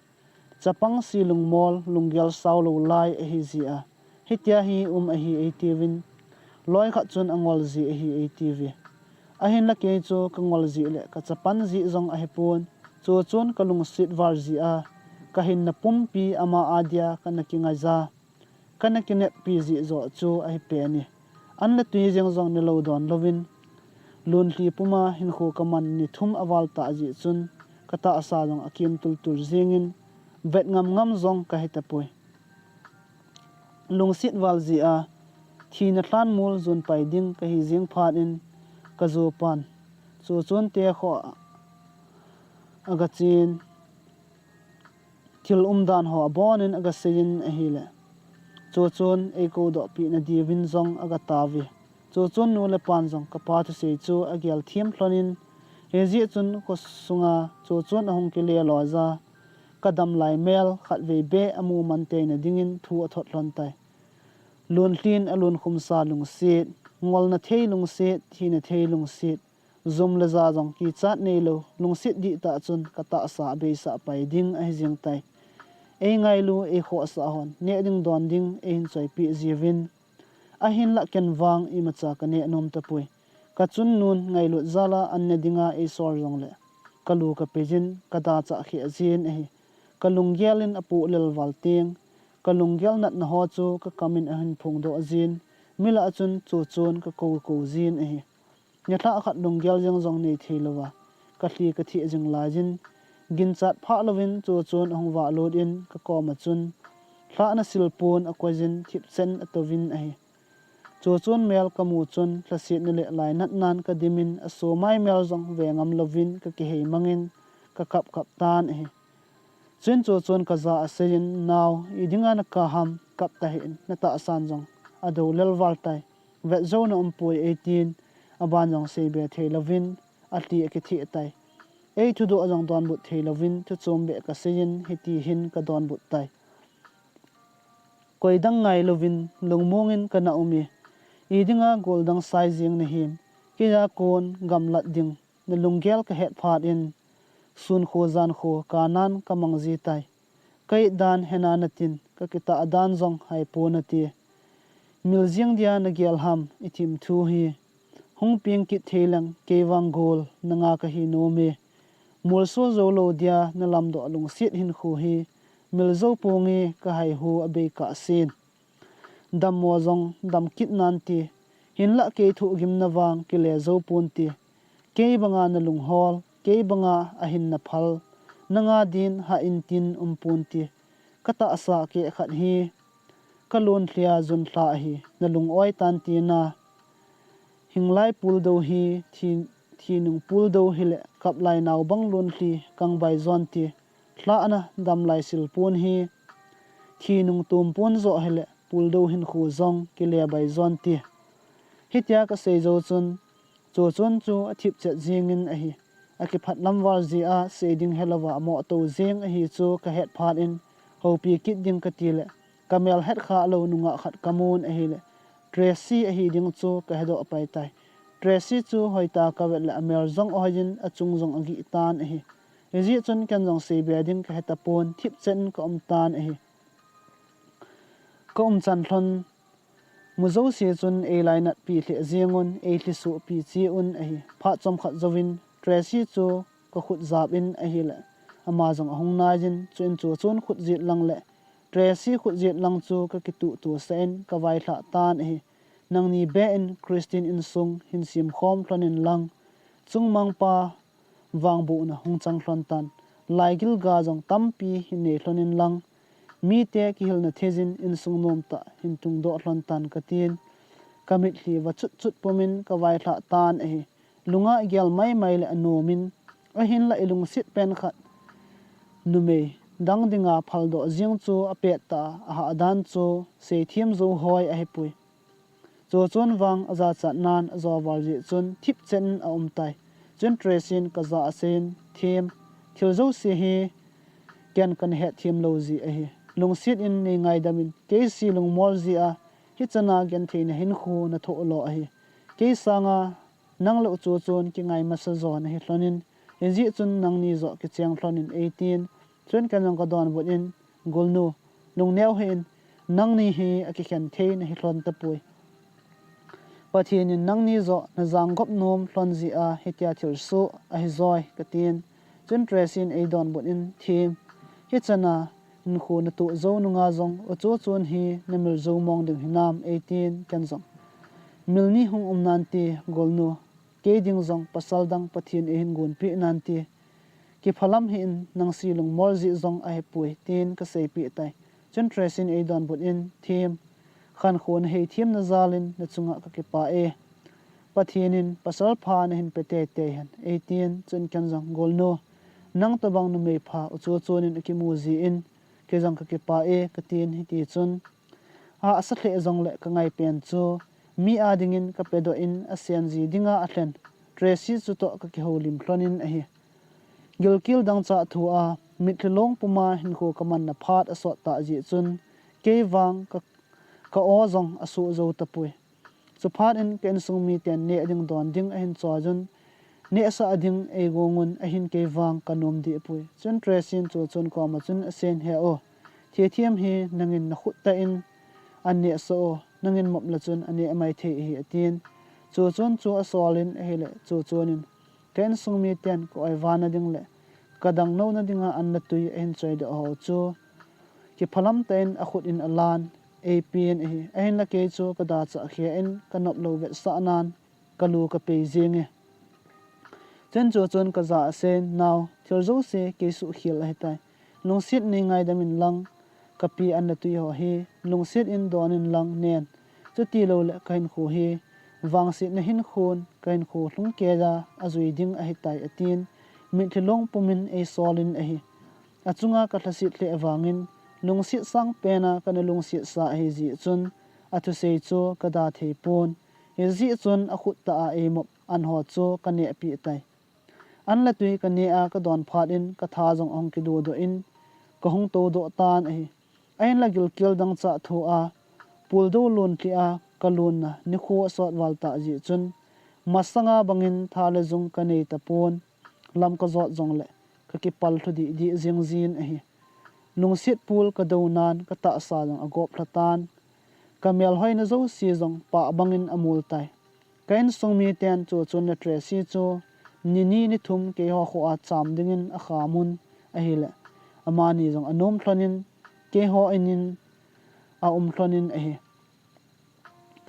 chapang si lungmol lunggel sao lou lai ahi jeh a, hitia hi um ahi eitiuvin, loikhat chun angol ji ahi eitiuve. Ahinla kei chu kangol jeh le kachapan jeh jong ahipon, chuchun kalungset val jeh a, kahinna pumpi ama adia kana kingaija, kana kineppi jeh joh chu ahi peni. An le tui jeng jong nelou don louvin, lunlhi puma hinkho kaman ni thum aval tah jeh chun, katahsa jong akem tultul jengin, vet ngam ngam jong kahi tapoi. Lungset val jeh a, thina lhanmol jon pai ding kahi jeng phat in, kajopan chuchun te kho agachen, thil umdan ho abonin agaseiyin ahile, chuchun eikoudohpeh nadiuvin jong agataove. Chuchun nu le pan jong kapa thusei chu agel them lhonin, hijeh chun khosunga chuchun ahung kile loija, kadam lai mel khatvei beh amu man teina dingin thu athot lhon tai. Lunlhin alunkhumsa lungset, ngolna thei lungset, thina thei lungset, jum le ja jong kichat neilou, lungset dihtah chun katahsa abeisah pai ding ahi jeng tai. Eingailu, eikhohsah hon neh ding don ding eihin choipeh jiuvin, ahinlah ken vang imacha kaneh nom tapoi. Kachunnun ngailut jal a an ne dinga eisol jongle, kalu kapeiyin, kadachah kheh jin ahi. Kalunggel in apoh lel val teng, kalunggel natna ho chu kakamin ahin phongdoh jin, milah chun chuchun kakou kou jin ahi. Nilhah khat lunggel jeng jong nei thei louva, kalhi katheh jing laiyin, ginchat phah louvin chuchun ahung vahlut in kakoma chun, Lhahna silpon akoijin thipchen atouvin ahi. Chuchun mel kamu chun lhasetna le lainatnan kadimin asomai mel jong vengam louvin kakihei mangin kakap kap tan ahi. Chuin chuchun kaja a aseiyin, "Nao, idinga nakap ham, kap tahih in, natahsan jong adou lel val tai. Vetjouna umpoi," eitin, aban jong seibe thei louvin, ati akitheh tai. Eithudoh jong donbut thei louvin, thuchom beh kaseiyin, hiti hin kadonbut tai. Koidang ngailouvin, lungmongin kana ume. Idinga goldang sai jeng nahim. Keija kon gamlat ding nalunggel kahet phat in, sun kho jan kho kanan kamang ji tai. Ka it dan hena natin, kakitah dan jong haipon nati. Mil jeng dia nagel ham, ithim thu hi. Hung peng kit thei leng, kei vang gol nanga kahi nome. Molso jou lou dia nalamdoh lungset hinkho hi, mil jou ponge kahaihu abei kahsen. Dammo jong dam kit nante, hinlah kei thohgimna vang kile jou ponte. Kei banga nalunghol, kei banga ahinna phal, nanga din hah in tin um ponte. Katahsa keh khat hi, kalon lhia jun lha ahi, nalung oi tan tina. Hinglai puldou hi, thi, thinung puldou hileh, kaplai nao bang lon lhi kangbai jonte. Lhahna damlai silpon hi, thinung tumpon joh hileh, puldou hinkho jong kile bai jonte. Hitia kasei jou chun, chuchun chu athipchet jingin ahi. Akiphat lam val jia, sei ding helouva amoh tou jing ahi chu kahet phat in, houpi kit ding kati le, kamel het kha lou nungah khat kamun ahile, Tracy ahi ding chu kahedoh pai tai. Tracy chu hoitah kavet le amel jong ahoiyin achung jong agih tan ahi. Hijeh chun ken jong seibe ding kahetapon, thipchen kaum tan ahi. Kaum chan lhon, mu jouse chun eilainatpi lheh jengun, eilhisohpi cheun ahi. Phat chomkhat jouvin, Tracy chu kakhut jap in ahile, ama jong ahung naiyin, chuin chuchun khut jet lang le, Tracy khut jet lang chu kakituh tuh sah in kavailhah tan ahi. Nangni beh in Christian insung hin simkhom lhon in lang, chungmangpa vangbohna hung chang lhon tan, laigil ga jong tampi hin nei lhon in lang, mite kihilna theiyin insung nomtah hin tungdoh lhon tan katin, kamitlhi va chut chut pumin kavailhah tan ahi. Lunga igel maimai le anomin, ahinlah ilungset pen khat numei dang dinga phaldoh jing chu apet tah a, ahah dan chu seithem jou hoi ahipoi. Chuchun vang ajachat nan ajo val jeh chun thipchen in aum tai. Chuin Tracy in kaja a aseiyin, "Them, thil jouse hi ken kana hetthem lou jeh ahi. Lungset in nei ngaidam in, kei si lungmol jeh a hichana gentheina hinkho nathoh lou ahi. Kei sanga nang le u chuchun kingai masa jo nahi lhon in, hijeh chun nangni joh kicheng lhon in," eitin, chuin ken jong kadonbut in, "Golnu, lungneo hih in, nangni hi akikhen thei nahi lhon tapoi. Pathen in nangni joh najang gop nom lhon jeh a hitia thilsoh ahi joi," katin. Chuin Tracy in eidonbut in, "Them, hichana hinkho natoh jou nunga jong u chuchun hi namil jou mong ding hinam," eitin, ken jong, "Mil ni hung um nante, Golnu, kei ding jong pasal dang Pathen in eihin gonpeh nante. Kiphalam hih in, nang si lungmol jeh jong ahipoi," tin kaseipeh tai. Chuin Tracy in eidonbut in, "Them, khankho naheithemna jal in nachunga kakipah e. Pathen in pasal pha nahin pe teitei hen," eitin, chuin ken jong, "Golnu, nang tobang numei pha u chuchun in akimu jeh in kei jong kakipah e," katin, hiti chun, ahahsa lheh jongle kangai pen chu mi a dingin kapedoh in asen ji dinga alhen Tracy chutoh kakihoulim lhon in ahi. Gilkel dangchah thu a, mitlhi long puma hinkho kamanna phat asot tah jeh chun, kei vang ka, ka aw jong asuh jou tapoi. Chuphat in ka insung miten neh ding don ding ahin choiyun, nehsah ding eigongun ahin kei vang kanom dehpoi. Chuin Tracy in chuchun koma chun aseiyin, "He o, thilthem hi nangin nakhut tah in anehsah o, nangin mop le chun aneh maithei ahi," atin. Chuchun chu asolin ahile, chuchun in, "Ka insung miten ka oivana ding le ka dangnouna dinga an le tui ahin choidoh ho chu kiphalam tah in akhut in alan, eipen ahi. Ahinla kei chu kadachah kheh in kanop lou vetsahnan kalu kapei jenge." Chuin chuchun kaja a aseiyin, "Nao, thil jouse kei suhkhel ahitai. Lungset in nei ngaidam in lang, Kapi an le tui ho hi lungset in don in lang nen. Chuti lou le kahinkho hi vangsetna hinkhon kahinkho lhung keiya ajui ding ahitai atin, mitlhi long pum in eisol in ahi. Achunga kalhaset lheh vangin lungset sang pena kana lungset sa ahi jeh chun athusei chu kada thei pon. Hijeh chun akhut tah a eimop an ho chu kaneh peh tai. An le tui kaneh a kadon phat in katha jong ahung kidodoh in kahung toudoh tan ahi. Ahinla gilkel dangchah thoa puldou lon lheh a kalonna nikho asot val tah jeh chun masanga bangin tha le jung kanei tapon. Lam kajot jongle kakipal lhu dih dih jing jin ahi. Lungset pul kadou nan katahsa jong agop lha tan. Kamel hoina jouse jong pah bangin amol tai. Ka insung miten Chuchun le Tracy chu nini nithum keiho khoa cham dingin akham un ahile, amani jong anom lhonin keiho inin aum lhonin ahi.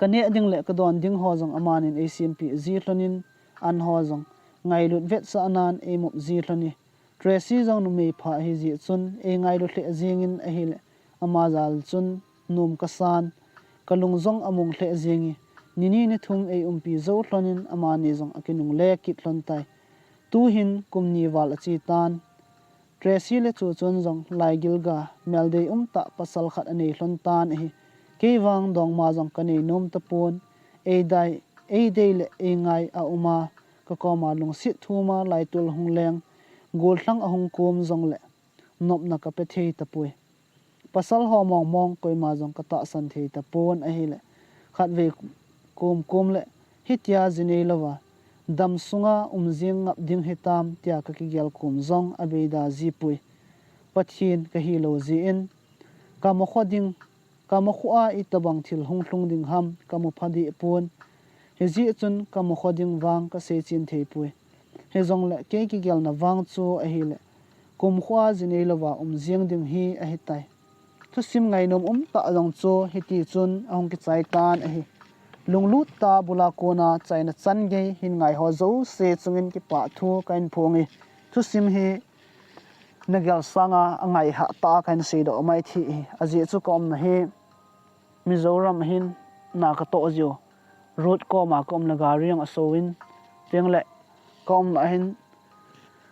Kaneh ding le kadon ding ho jong amanin eisinpeh ji lhonin, an ho jong ngailut vetsah nan eimop ji lhoni. Tracy jong numei pha ahijeh chun eingailu lheh jengin ahile, ama jal chun nom kasan, kalung jong among lheh jengi. Nini nithum eiumpi jou lhonin amani jong akinungle kit lhon tai. Tuhin kum ni val ache tan. Tracy le Chuchun jong laigilga meldei umtah pasal khat anei lhon tan ahi. Keivang dongma jong kanei nom tapon. Eidei, eidei le eingai auma, kakoma lungset thuma laitol ahung leng, gollhang ahung kom jongle nopna kape thei tapoi. Pasalho mongmong koima jong katahsan thei tapon ahile, khatvei kom kom le hitia ji neilouva damsunga um jing ngap ding hitam tia kakigel kom jong abeida jipoi. Pathen kahilou jeh in kamakho ding, kamakho a itobang thil hung lhung ding ham kamu phadeh pon. Hijeh chun kamakho ding vang kaseichen theipoi. Hijongle kei kigelna vang chu ahile, kumkhoa ji neilouva um jeng ding hi ahitai. Thusim ngainom umtah jong chu hitichun ahung kichai tan ahi. Lunglut tah bula kona chaina changei hin ngaiho jouse chungin kipah thu kahin phonge. Thusim hi nagel sanga angaihah tah a kahin seidoh maithei ahi. Ajeh chu kaumna hi Mizoram ahin, na katoh jiu. Road koma kaumna gari jong asouvin, tengle kaumna ahin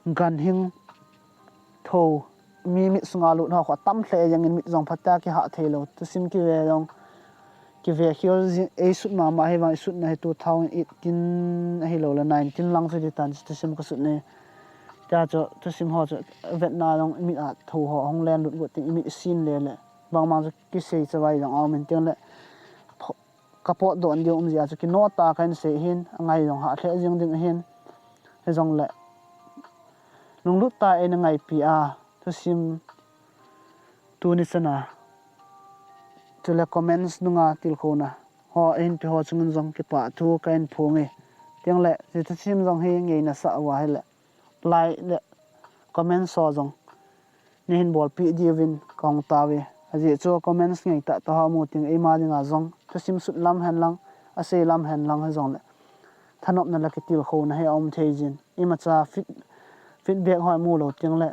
ganhing thou, mi mit sunga lut ho khu atam lheh jengin mit jong phatah a kihah theilou. Thusim kive jong kive khel jing, eisut mama hivang isutna hi two thousand eighteen ahiloule nineteen lang chu hitan, thusim kasut ni. Tia chu thusim ho chu vetna jong imit a thou ho ahung lenlut got teng imit isin lele, bangmang chu kisei chavai jong aumin, tengle kapotdoh diu um jeh a chu kino tah a kahin sei ahin, angai jong hah lheh jeng ding ahin. Hijongle lunglut tah a eina ngaipi a thusim tuni chana, chule comments nunga tilkhouna ho ahin peho chungin jong kipah thu kahin phonge. Tengle hiche thusim jong hi ngeina sah uva ahile, like le comments ho jong neihin bolpeh diuvin kahung taove. Ajeh chu comments ngeitah tah ho mu teng eima dinga jong thusim sut lam henlang, asei lam henlang hijongle thanopna le kitilkhouna hi aum thei jin. Imacha feedback ho imu lou tengle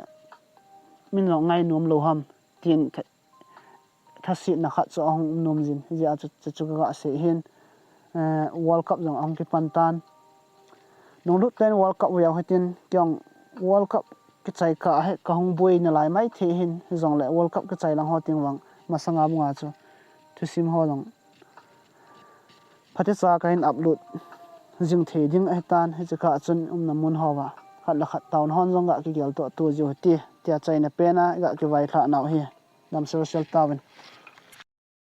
min jong ngainom lou ham tin thasetna khat chu ahung um nom jin. Hijeh a chu, chu, chu kaga sei ahin, World Cup jong ahung kipan tan. Lunglut tah in World Cup veu hitin, kei jong World Cup kichai kah hi kahung boi nalai maithei ahin, hijongle World Cup kichai lang ho teng vang masanga bunga chu thusim ho jong phatecha kahin upload jing thei ding ahitan, hiche kah chun umna mun houva khat le khat taona hon jong ga kigeltoh to jiu hite, tia chaina pena ga kivailhah nau hi. Damsel sel tauvin.